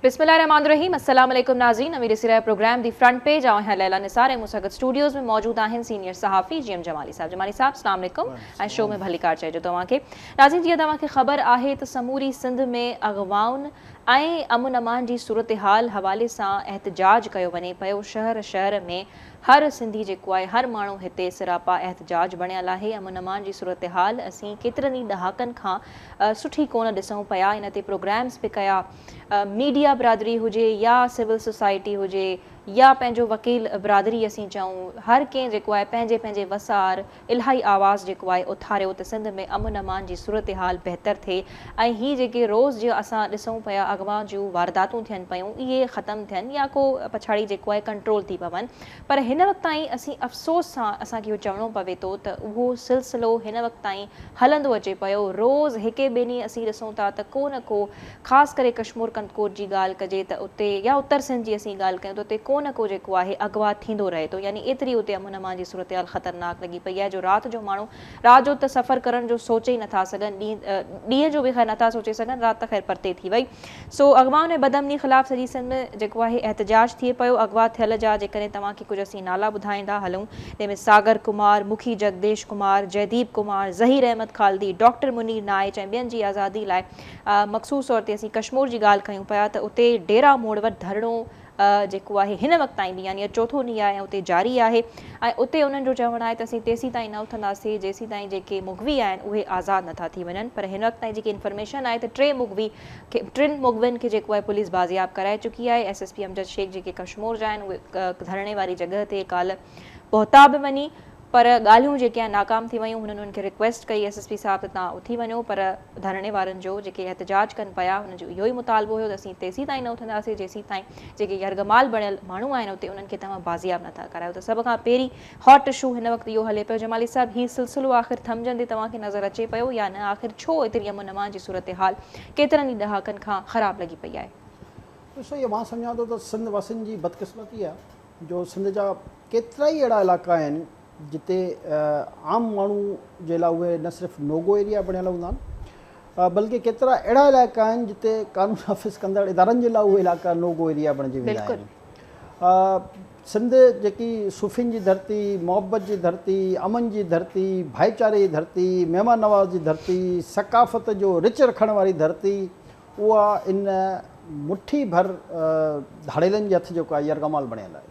بسم الله الرحمٰن الرحيم السلام عليڪم ناظرين اوهين ڏسي رهيا پروگرام the front page. آئون آهيان ليلا نثار ۽ مون سان گڏ اسٽوڊيوز ۾ موجود آهن سينيئر صحافي جي ايم جمالي صاحب. جمالي صاحب السلام عليڪم ۽ شو ۾ ڀليڪار چئجو توهان کي. ناظرين جيئن توهان کي خبر آهي ته سموري سنڌ ۾ اغوائن ۽ امن امان جي صورتحال حوالي سان احتجاج ڪيو وڃي پيو. شهر شهر ۾ هر سنڌي جيڪو آهي هر ماڻهو هتي سراپا احتجاج بڻيل آهي. امن امان جي صورتحال اسين ڪيترن ئي ڏهاڪن کان سٺي ڪونه ڏسون پيا. ان تي پروگرامز به ڪيا، ميڊيا برادري هجي يا سول سوسائٽي هجي يا پنهنجو وڪيل برادري اسين چئون، هر ڪنهن جيڪو آهي پنهنجي پنهنجي وس آهر الاهي آواز جيڪو آهي اٿاريو ته سنڌ ۾ امن امان جي صورتحال بهتر ٿئي ۽ هي جيڪي روز جي اسان ڏسون پيا اغوا جون وارداتون ٿين پيون اهي ختم ٿين يا ڪو پڇاڙي جيڪو آهي ڪنٽرول ٿي پون. پر هن وقت تائين اسين افسوس سان اسان کي اهو چوڻو پوي ٿو ته اهو سلسلو هن وقت تائين هلندو اچي پيو. روز هڪي ٻئي ڏينهن اسين ڏسون ٿا ته ڪو نه ڪو خاص ڪري ڪشمور ڪنڌڪوٽ جي ڳالهه ڪجي ته اتي يا اتر سنڌ جي اسين ڳالهه ڪيون ته اتي ڪو نه ڪو جيڪو آهي اغوا ٿيندو رهي ٿو. يعني ايتري اتي امن امان جي صورتحال خطرناڪ لڳي پئي آهي جو رات جو ماڻهو رات جو ته سفر ڪرڻ جو سوچي ئي نٿا سگهن، ڏينهن جو به خير نٿا سوچي سگهن، رات ته خير پرتي ٿي وئي. سو اغوائن ۽ بدامني خلاف سڄي سنڌ ۾ جيڪو آهي احتجاج ٿئي پيو. اغوا ٿيل جا جيڪڏهن توهان کي ڪجهه اسين نالا ٻڌائيندا هلون جنهن ۾ ساگر ڪمار، مکي جگديش ڪمار، جئديپ ڪمار، ظهير احمد خالدي، ڊاڪٽر منير نائچ ۽ ٻين جي آزادي لاء مخصوص طور تي اسين ڪشمور جي ڳالهه ڪيون پيا ته اتي ڊيرا موڙ وٽ ڌرڻو جيڪو آهي هن وقت تائين به يعني اڄ چوٿون ڏينهن آهي ۽ اتي جاري آهي ۽ اتي انهن جو چوڻ آهي ته اسين تيسين تائين نه اٿنداسين جيسين تائين جيڪي مغوي آهن اهي آزاد نٿا ٿي وڃن. پر هن وقت تائين جيڪي انفارميشن آهي ته ٽي مغوي کي ٽن مغوين کي جيڪو آهي پوليس بازياب ڪرائي چڪي آهي. S S P Amjad Shaikh جيڪي ڪشمور جا آهن اهي ڌرڻي واري جڳهه تي ڪالهه پهتا به وڃي پر ڳالهيون جيڪي آهن ناڪام ٿي ويون. هنن انهن کي رڪويسٽ ڪئي ايس ايس پي صاحب ته توهان اٿي وڃو پر ڌرڻي وارن جو جيڪي احتجاج ڪن پيا انهن جو اهو ئي مطالبو هيو ته اسين تيسين تائين نه اٿنداسين جيسين تائين جيڪي يرغمال بڻيل ماڻهو آهن اتي انهن کي توهان بازياب نه ٿا ڪرايو. ته سڀ کان پهرين هاٽ اشو هن وقت اهو هلي پيو. جمالي صاحب هي سلسلو آخر ٿمجندي توهان کي نظر اچي پيو يا نه؟ آخر ڇو ايتري امن امان جي صورتحال ڪيترن ئي ڏهاڪن کان خراب لڳي پئي آهي؟ ڏسو اهو مان سمجهان ٿو ته سنڌ واسين جي بدقسمتي آهي جو سنڌ جا ڪيترائي اهڙا علائقا آهن جتي عام ماڻهو جي لاء اهي نه صرف نو گو ايريا بڻيل هوندا آهن بلڪه ڪيترا اهڙا علائقا آهن جتي قانون نافذ ڪندڙ ادارن جي لاء اهي علائقا نو گو ايريا بڻجي ويندا آهن. سنڌ جيڪي صوفين جي ڌرتي، محبت جي ڌرتي، امن جي ڌرتي، ڀائيچاري جي ڌرتي، مهمان نواز جي ڌرتي، ثقافت جو رچ رکڻ واري ڌرتي، اها ان مٺي ڀر ڌاڙيلن جي هٿ جيڪو آهي يرغمال بڻيل آهي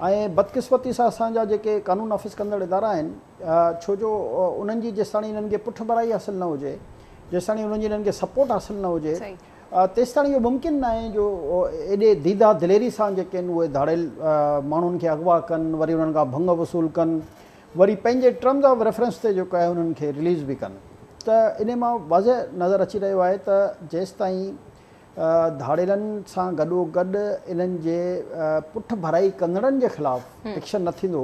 ۽ بدقسمتي سان اسان جا جيڪي قانون نافذ ڪندڙ ادارا آهن ڇو جو انهن جي جيستاڻي انهن کي پٺڀرائي حاصل نه هجي، جيستاڻي انهن جي انهن کي سپورٽ حاصل نه هجي تيستاڻي اهو ممڪن نه آهي جو ايڏي ديده دليري سان جيڪي آهن اهي ڌاڙيل ماڻهن کي اغوا ڪن وري انهن کان ڀنگ وصول ڪن وري پنهنجي ٽرمز آف ريفرنس تي جيڪو آهي انهن کي رليز به ڪن ته انهي مان واضح نظر اچي رهيو آهي ته جيستائين ڌاڙيلن سان گڏو گڏ انهن جي پٺ ڀرائي ڪندڙن جي خلاف ايڪشن نه ٿيندو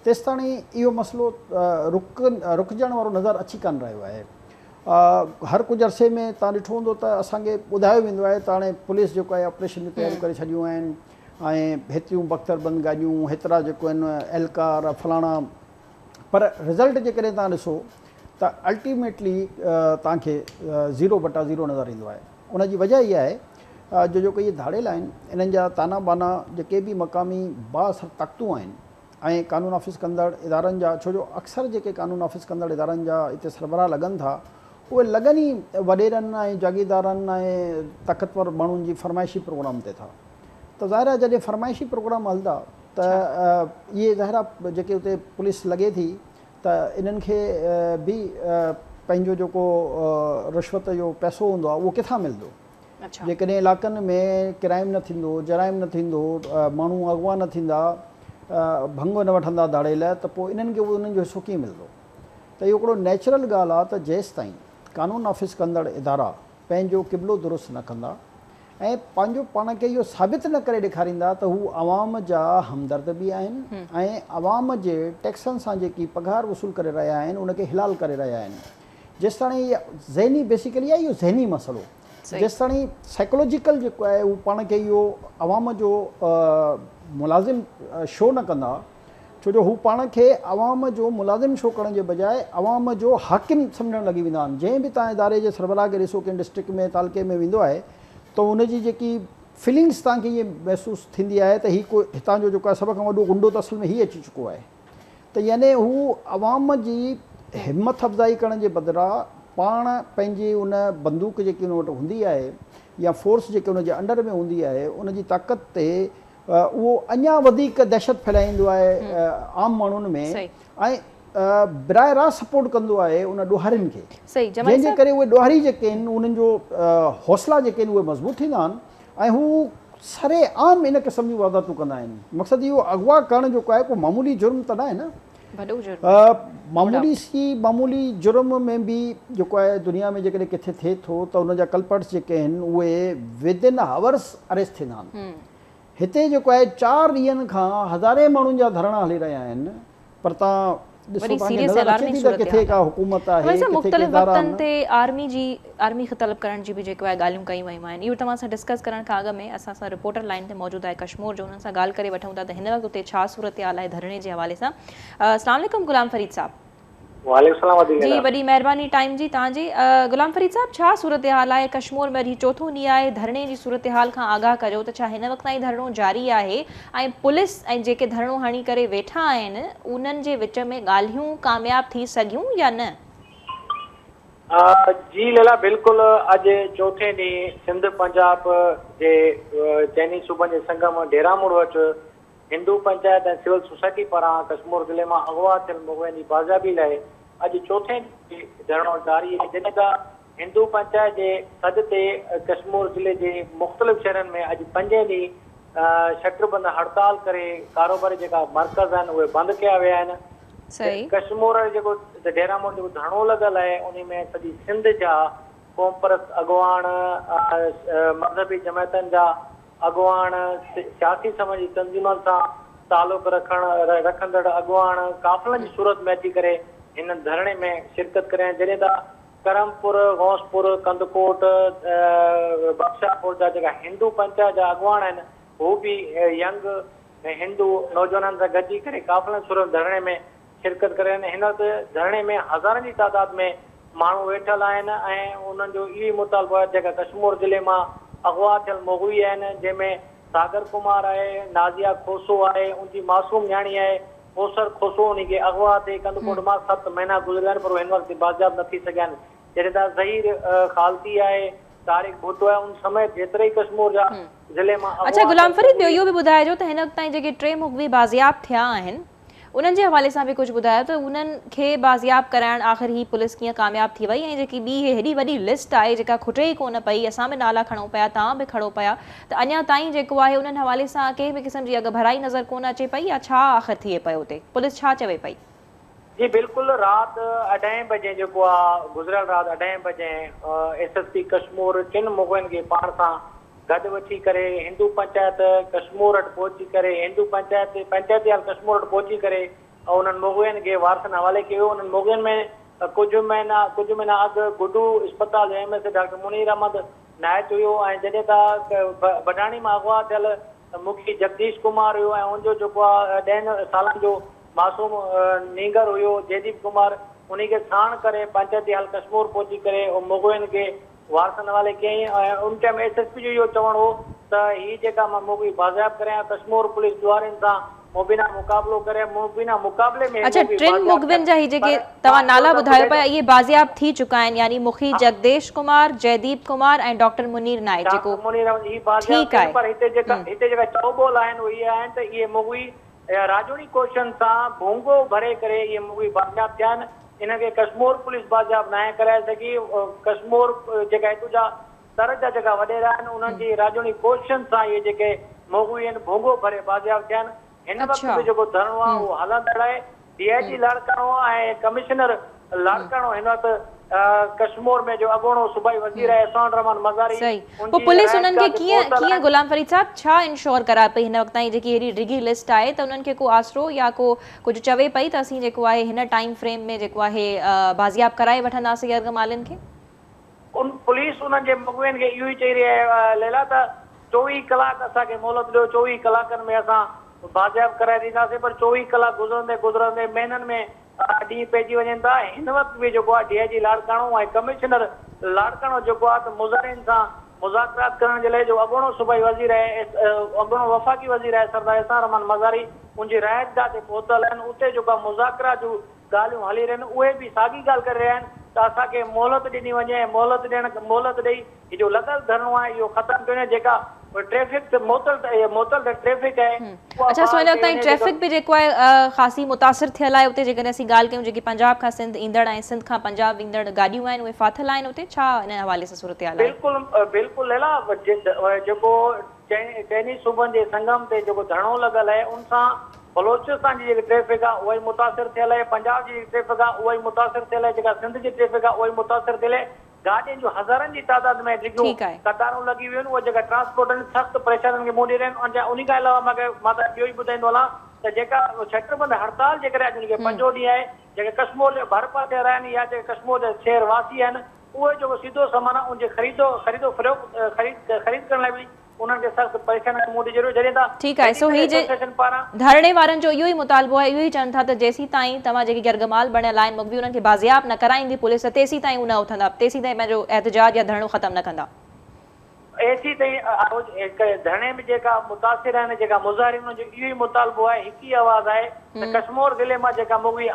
تيستاڻي اهو مسئلو رڪ رڪجڻ وارو نظر اچي ڪانه رهيو آهي. هر ڪجهه عرصي ۾ تان ڏٺو هوندو ته اسان کي ٻڌايو ويندو آهي ته هاڻي پوليس جيڪو آهي آپريشن جون تياريون ڪري ڇڏيون آهن ۽ هيتريون بختر بند گاڏيون هيترا جيڪو آهن اهلڪار فلاڻا پر رزلٽ جيڪڏهن تان ڏسو ته الٽيميٽلي توهان کي زيرو بٽا زيرو نظر ايندو آهي. ان جي وجه اها آهي جو جيڪو اهي ڌاڙيل آهن انهن جا تانا بانا جيڪي به مقامي بااثر طاقتون آهن ۽ قانون نافذ ڪندڙ ادارن جا ڇو جو اڪثر جيڪي قانون نافذ ڪندڙ ادارن جا اتي سربراهه لڳن ٿا اهي لڳن ئي وڏيرن ۽ جاگيردارن ۽ طاقتور ماڻهن جي فرمائشي پروگرام تي ٿا ته ظاهر آهي جڏهن فرمائشي پروگرام هلندا ته اهي ظاهر آهي جيڪي اتي پوليس لڳي ٿي ته انهن کي به پنهنجو جيڪو رشوت جو پئسو هوندو آهي اهو ڪٿان ملندو؟ جيڪڏهن علائقن ۾ ڪرائم نه ٿيندو، جرائم نه ٿيندو، ماڻهو اغوا نه ٿيندا، ڀنگ نه وٺندا ڌاڙيل ته پوء انهن کي انهن جو حصو ڪيئن ملندو؟ ته اهو هڪڙو نيچرل ڳالهه آهي ته جيستائين قانون نافذ ڪندڙ ادارا پنهنجو قبلو درست نه ڪندا ۽ پنهنجو پاڻ کي اهو ثابت نه ڪري ڏيکاريندا ته هو عوام جا همدرد به آهن ۽ عوام جي ٽيڪسن سان جيڪي پگهار وصول ڪري رهيا آهن ان کي حلال ڪري رهيا آهن جيستاڻي ذهني بيسيڪلي آهي اهو ذهني مسئلو جيستاڻي سائيڪولوجيڪل جيڪو آهي هو پاڻ کي اهو عوام جو ملازم شو نه ڪندا ڇو جو هو پاڻ کي عوام جو ملازم شو ڪرڻ جي بجاء عوام جو حاڪم سمجهڻ لڳي ويندا آهن. جنهن به توهان اداري جي سربراهه کي ڏسو ڪنهن ڊسٽرڪٽ ۾ تعلقي ۾ ويندو آهي ته ان جي جيڪي फीलिंग्स तव्हांखे ईअं महसूसु थींदी आहे त ही को हितां जो जेको आहे सभ खां वॾो गुंडो त असल में ही अची चुको आहे। त यानी हू अवाम जी हिमत अफ़ज़ाई करण जे बदिरां पाण पंहिंजी उन बंदूक जेकी हुन वटि हूंदी आहे या फोर्स जेकी हुनजे अंडर में हूंदी आहे उनजी ताक़त ते उहो अञा वधीक दहशत फैलाईंदो आहे आम माण्हुनि में ऐं बराह रास्त सपोर्ट कंदो आहे उन ॾोहारियुनि खे, जंहिंजे करे उहे ॾोहारी जेके आहिनि उन्हनि जो हौसला जेके आहिनि उहे मज़बूत थींदा आहिनि ऐं हू सरे आम इन क़िस्म जूं वारदातूं कंदा आहिनि। मक़सदु इहो अॻवा करणु जेको आहे को मामूली जुर्म त न आहे न, मामूली सी मामूली जुर्म में बि जेको आहे दुनिया में जेकॾहिं किथे थिए थो त उनजा कल्पर्ट्स जेके आहिनि उहे विद इन आवर्स अरेस्ट थींदा आहिनि। हिते जेको आहे 4 ॾींहनि खां हज़ारे माण्हुनि जा धरणा हली रहिया आहिनि, पर तव्हां बड़ी सीरियस अलार्मिंग सूरत हाल आहे। मुख़्तलिफ़ वक़्तनि ते आर्मी जी आर्मी खे तलब करण जी बि जेको आहे ॻाल्हियूं कयूं वयूं आहिनि। इहो तव्हां सां डिस्कस करण खां अॻु में असां सां रिपोर्टर लाइन ते मौजूदु आहे कश्मीर जो, उन्हनि सां ॻाल्हि करे वठूं था त हिन वक़्तु उते छा सूरत हाल आहे धरणे जे हवाले सां। अस्सलाम वालेकुम गुलाम फरीद साहब। वालेकुम सलाम जी, वॾी महिरबानी टाइम जी तव्हांजी। गुलाम फरीद साहब, छा सूरत हाल आहे कश्मीर में? अॼु चोथों ॾींहुं आहे, धरणे जी सूरत हाल खां आगाह करियो त छा हिन वक़्त ताईं धरणो जारी आहे ऐं पुलिस ऐं जेके धरणो हणी करे वेठा आहिनि उन्हनि जे विच में ॻाल्हियूं कामयाब थी सघियूं या न? जी लैला, बिल्कुलु अॼु चोथे ॾींहुं सिंध पंजाब जे चइनी सूबनि जे संगम डेरामुड़ वटि हिंदू पंचायत ऐं सिविल सोसाइटी पारां कश्मीर ज़िले मां अॻवा थियल मुग़वियुनि जी बाज़ियाबी लाइ अॼु चोथे धरणो जारी आहे। जॾहिं त हिंदू पंचायत जे सॾ ते कश्मीर ज़िले जे मुख़्तलिफ़ शहरनि में अॼु पंजे ॾींहुं शटर बंद हड़ताल करे कारोबारी जेका मर्कज़ आहिनि उहे बंदि कया विया आहिनि। कश्मीर जेको डेरामोड़ जेको धरणो लॻल आहे उन में सॼी सिंध जा क़ौमपरस्त अॻवान, मज़हबी जमायतनि जा अॻवान, सियासी समाजी तंज़ीमनि सां तालुक रखंदड़ अॻवान काफ़िलनि जी सूरत में अची करे हिन धरणे में शिरकत करे। जॾहिं त करमपुर, गौसपुर, कंदकोट, बख्शापुर जा जेका हिंदू पंचायत जा अॻवान आहिनि हू बि यंग हिंदू नौजवाननि सां गॾिजी करे काफ़िलनि सूरत धरणे में शिरकत करे। हिन वक़्तु धरणे में हज़ारनि जी तादाद में माण्हू वेठल आहिनि ऐं उन्हनि जो इहो ई मुतालबो आहे जेका कश्मीर ज़िले मां अॻवा थियल मुग़वी आहिनि, जंहिंमें सागर कुमार आहे, नाज़िया खोसो आहे, उनजी मासूम नियाणी आहे कोसर खोसो, उनखे अॻवा ते कंदकोट मां 7 महीना गुज़रिया आहिनि पर हिन वक़्तु बाज़ियाब न थी सघिया आहिनि। जॾहिं त ज़हीर ख़ालती आहे, तारिक भुट्टो आहे, उन समेत जेतिरा ई कश्मीर जा ज़िले मां। अच्छा गुलाम फरीद, ॿियो इहो बि ॿुधाइजो त हिन वक़्त ताईं जेके 3 मुग़वी बाज़ियाब थिया आहिनि उन्हनि जे हवाले सां बि कुझु ॿुधायो त उन्हनि खे बाज़ियाब कराइण आख़िर ही पुलिस कीअं कामयाब थी वई ऐं जेकी ॿी हेॾी वॾी लिस्ट आहे जेका खुटे ई कोन पई, असां बि नाला खणूं पिया, तव्हां बि खणो पिया, त अञा ताईं जेको आहे उन्हनि हवाले सां कंहिं बि क़िस्म जी अॻभराई नज़र कोन अचे पई या छा आख़िर थिए पियो उते, पुलिस छा चवे पई? जी बिल्कुलु, राति 2:30 बजे जेको आहे गुज़िरियल राति 2:30 बजे SSP Kashmore टिनि मुग़वियुनि खे पाण सां गॾु वठी करे हिंदू पंचायत कश्मीर वटि पहुची करे हिंदू पंचायत हाल कश्मीर वटि पहुची करे ऐं उन्हनि मुग़वियुनि खे वारसनि हवाले कयो। उन्हनि मुग़वियुनि में कुझु महीना अॻु गुडू अस्पताल जो MS doctor Munir Ahmed Naich हुयो ऐं जॾहिं त बडाणी मां अॻवा थियल मुखी जगदीश कुमार हुयो ऐं उनजो जेको आहे 10 सालनि जो मासूम नींगर हुयो जयदीप कुमार, उन खे साण करे पंचायती हाल कश्मीर पहुची करे मुग़वियुनि खे वारसनि हवाले कयईं। ऐं उन टाइम SSP जो इहो चवणु हो त हीअ जेका मां मुग़वी बाज़ियाब करायां, कश्मीर पुलिस ॾुहारियुनि सां मुबीना मुक़ाबिलो करे, मुबीना मुक़ाबले में। अच्छा, टिनि मुग़वियुनि जा ही जेके तव्हां नाला ॿुधायो पिया इहे बाज़ियाब थी चुका आहिनि, यानी मुखी जगदीश कुमार, जयदीप कुमार ऐं डॉक्टर मुनीर नाइक जेको मुनीर ही बाज़ियाब ठीकु आहे। पर हिते जेका चौबोल आहिनि उहे आहिनि त इहे मुग़वी राजोणी कोशिशनि सां भोंगो भरे करे इहे मुग़वी बाज़ियाब थिया आहिनि। इनखे कश्मीर पुलिस बाज़ियाब नाहे कराए सघी। कश्मीर जेका हितां जा तर जा जेका वॾेरा आहिनि उन्हनि जी राजोणी कोशिशनि सां इहे जेके मुग़वी आहिनि भोंगो भरे बाज़ियाब थिया आहिनि। हिन वक़्तु बि जेको धरणो आहे उहो हलंदड़ आहे। DIG Larkana ऐं कमिश्नर लाड़काणो हिन वक़्तु कश्मीर में जो अॻूणो सूबाई वज़ीर आहे एहसान रहमान मज़ारी, सही। पोइ पुलिस उन्हनि खे कीअं गुलाम फरीद साहब छा इंश्योर कराए पई हिन वक़्त ताईं जेकी हेॾी डिघी लिस्ट आहे त उन्हनि खे को आसरो या को कुझु चवे पई त असीं जेको आहे हिन टाइम फ्रेम में जेको आहे बाज़ियाब कराए वठंदासीं यरगमालियुनि खे? उन पुलिस उन्हनि जे मुग़वियुनि खे इहो ई चई रही आहे लैला त 24 कलाक असांखे मोहलत ॾियो, 24 कलाकनि में असां बाज़ियाब कराए ॾींदासीं, पर 24 कलाक गुज़रंदे गुज़रंदे महीननि में ॾींहुं पइजी वञनि था। हिन वक़्तु बि जेको आहे DIG Larkana ऐं कमिश्नर लाड़काणो जेको आहे त मुज़ाहिरिन सां مذاڪرات ڪرڻ جي لاء جو اڳوڻو صوبائي وزير آهي اڳوڻو وفاقي وزير آهي سردار احسان الرحمان مزاري ان جي رهائشگاهه تي پهتل آهن اتي جيڪو آهي مذاڪرات جون ڳالهيون هلي رهيون آهن اهي به ساڳي ڳالهه ڪري رهيا آهن ته اسان کي مهلت ڏني وڃي ۽ مهلت ڏيڻ مهلت ڏئي هي جو لڳل ڌرڻو آهي اهو ختم ڪيو وڃي جيڪا ٽريفڪ معطل معطل ٿيل ٽريفڪ آهي اها اڇا سو بحال هن وقت ڪئي تائين وڃي جيڪا ٽريفڪ به جيڪو آهي خاصي متاثر ٿيل آهي اتي جيڪڏهن اسين ڳالهه ڪيون جيڪي پنجاب کان سنڌ ايندڙ ۽ سنڌ کان پنجاب ويندڙ گاڏيون آهن اهي ڦاٿل آهن اتي ڇا ان حوالي سان صورتحال آهي؟ بلڪل بلڪل ليلا جيڪو چئني صوبن جي سنگم تي جيڪو ڌرڻو لڳل آهي ان سان بلوچستان جي جيڪي ٽريفڪ آهي اها ئي متاثر ٿيل آهي پنجاب جي جيڪي ٽريفڪ آهي اها ئي متاثر ٿيل آهي جيڪا سنڌ جي ٽريفڪ آهي اها ئي متاثر ٿيل آهي گاڏين جون هزارن جي تعداد ۾ ڊگهيون ٺيڪ آهي. قطارون لڳي ويون آهن اهي جيڪا ٽرانسپورٽ آهن سخت پريشانين کي منهن ڏئي رهيا آهن انهي کان علاوه مان کي مان ته اهو ئي ٻڌائيندو هلان ته جيڪا شٽربند هڙتال جي ڪري اڄ ان کي پنجون ڏينهن آهي جيڪي ڪشمور جي ڀر پاسي وارا آهن يا جيڪي ڪشمور جا شهر واسي آهن اهي جيڪو سيڌو سامان آهي ان جي خريدو خريدو فروخت خريد خريد ڪرڻ لاء به انهن کي سخت پريشانين کي منهن ڏجي رهيو جڏهن ته ٺيڪ آهي سو ميڊيڪل هي جي ايسوسيئيشن پاران. ڌرڻي وارن جو اهو ئي مطالبو آهي اهو ئي چون ٿا ته جيسين تائين توهان جيڪي يرغمال بڻيل آهن مغوي انهن کي بازياب نه ڪرائيندي پوليس تيسين تائين هو نه اٿندا تيسين تائين پنهنجو احتجاج يا ڌرڻو ختم نه ڪندا. ايسين تائين ڌرڻي ۾ جيڪا متاثر آهن جيڪا مظاهرين انهن جو اهو ئي مطالبو آهي هڪ ئي آواز آهي ته ڪشمور ضلعي مان جيڪا مغوي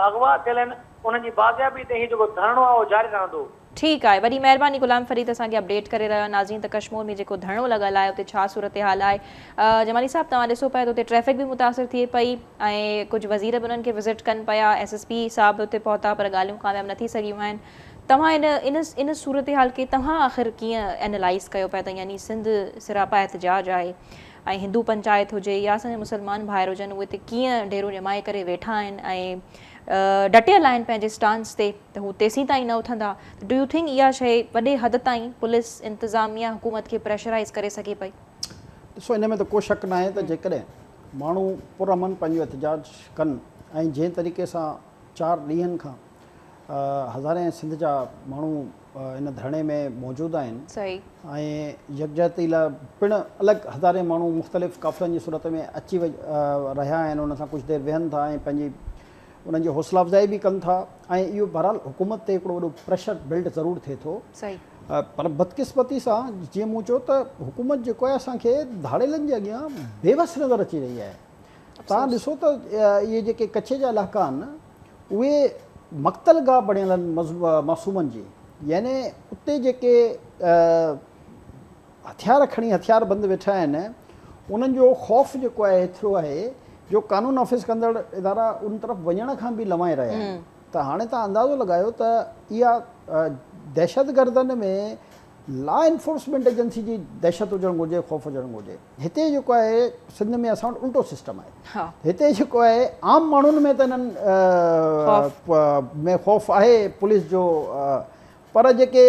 اغوا ٿيل آهن انهن جي بازيابي تائين هي جيڪو ڌرڻو آهي اهو جاري رهندو. ٺيڪ آهي وڏي مهرباني غلام فريد اسان کي اپڊيٽ ڪري رهيو آهي ناظرين ته ڪشمور ۾ جيڪو ڌرڻو لڳل آهي اتي ڇا صورتحال آهي جمالي صاحب توهان ڏسو پيا ته اتي ٽريفڪ به متاثر ٿئي پئي ۽ ڪجهه وزير به انهن کي وزٽ ڪن پيا ايس ايس پي صاحب به اتي پهتا پر ڳالهيون ڪامياب نه ٿي سگهيون آهن توهان ان ان ان صورتحال کي توهان آخر ڪيئن اينالائز ڪيو پيا ته يعني سنڌ سراپا احتجاج آهي ۽ هندو پنچائت هجي يا اسان جا مسلمان ڀائر هجن اهي اتي ڪيئن ڊيرو ڄمائي ڪري ويٺا آهن ۽ ڊٽيل آهن پنهنجي اسٽانس تي ته هو تيسين تائين نه اٿندا ته do you think اها شيء وڏي حد تائين پوليس انتظاميه حڪومت کي پريشرائيز ڪري سگهي پئي؟ ڏسو ان ۾ ته ڪو شڪ ناهي ته جيڪڏهن ماڻهو پرامن پنهنجو احتجاج ڪن ۽ جنهن طريقي سان چار ڏينهن کان هزارين سنڌ جا ماڻهو ان ڌرڻي ۾ موجود آهن ۽ يڪجهتي لاء پڻ الڳ هزارين ماڻهو مختلف قافلن جي صورت ۾ اچي رهيا آهن انهن سان ڪجهه دير ويهن ٿا ۽ پنهنجي انهن جي حوصلا افزائي به ڪن ٿا ۽ اهو بهرحال حڪومت تي هڪڙو وڏو پريشر بلڊ ضرور ٿئي ٿو پر بدقسمتي سان جيئن مون چيو ته حڪومت جيڪو آهي اسان کي ڌاڙيلن جي اڳيان بيوس نظر اچي رهي آهي توهان ڏسو ته اهي جيڪي ڪڇي جا علائقا آهن اهي مقتل گاهه بڻيل آهن معصومن جي يعني اتي جيڪي هٿيار کڻي هٿيار بند ويٺا آهن انهن جو خوف جيڪو آهي ايترو آهي جو قانون نافذ ڪندڙ ادارا ان طرف وڃڻ کان به لنوائي رهيا آهن ته هاڻي توهان اندازو لڳايو ته اها دهشتگردن ۾ لا انفورسمينٽ ايجنسي جي دهشت هجڻ گهرجي خوف هجڻ گهرجي هتي جيڪو آهي سنڌ ۾ اسان وٽ الٽو سسٽم آهي هتي جيڪو آهي عام ماڻهن ۾ ته انهن ۾ خوف آهي پوليس جو پر جيڪي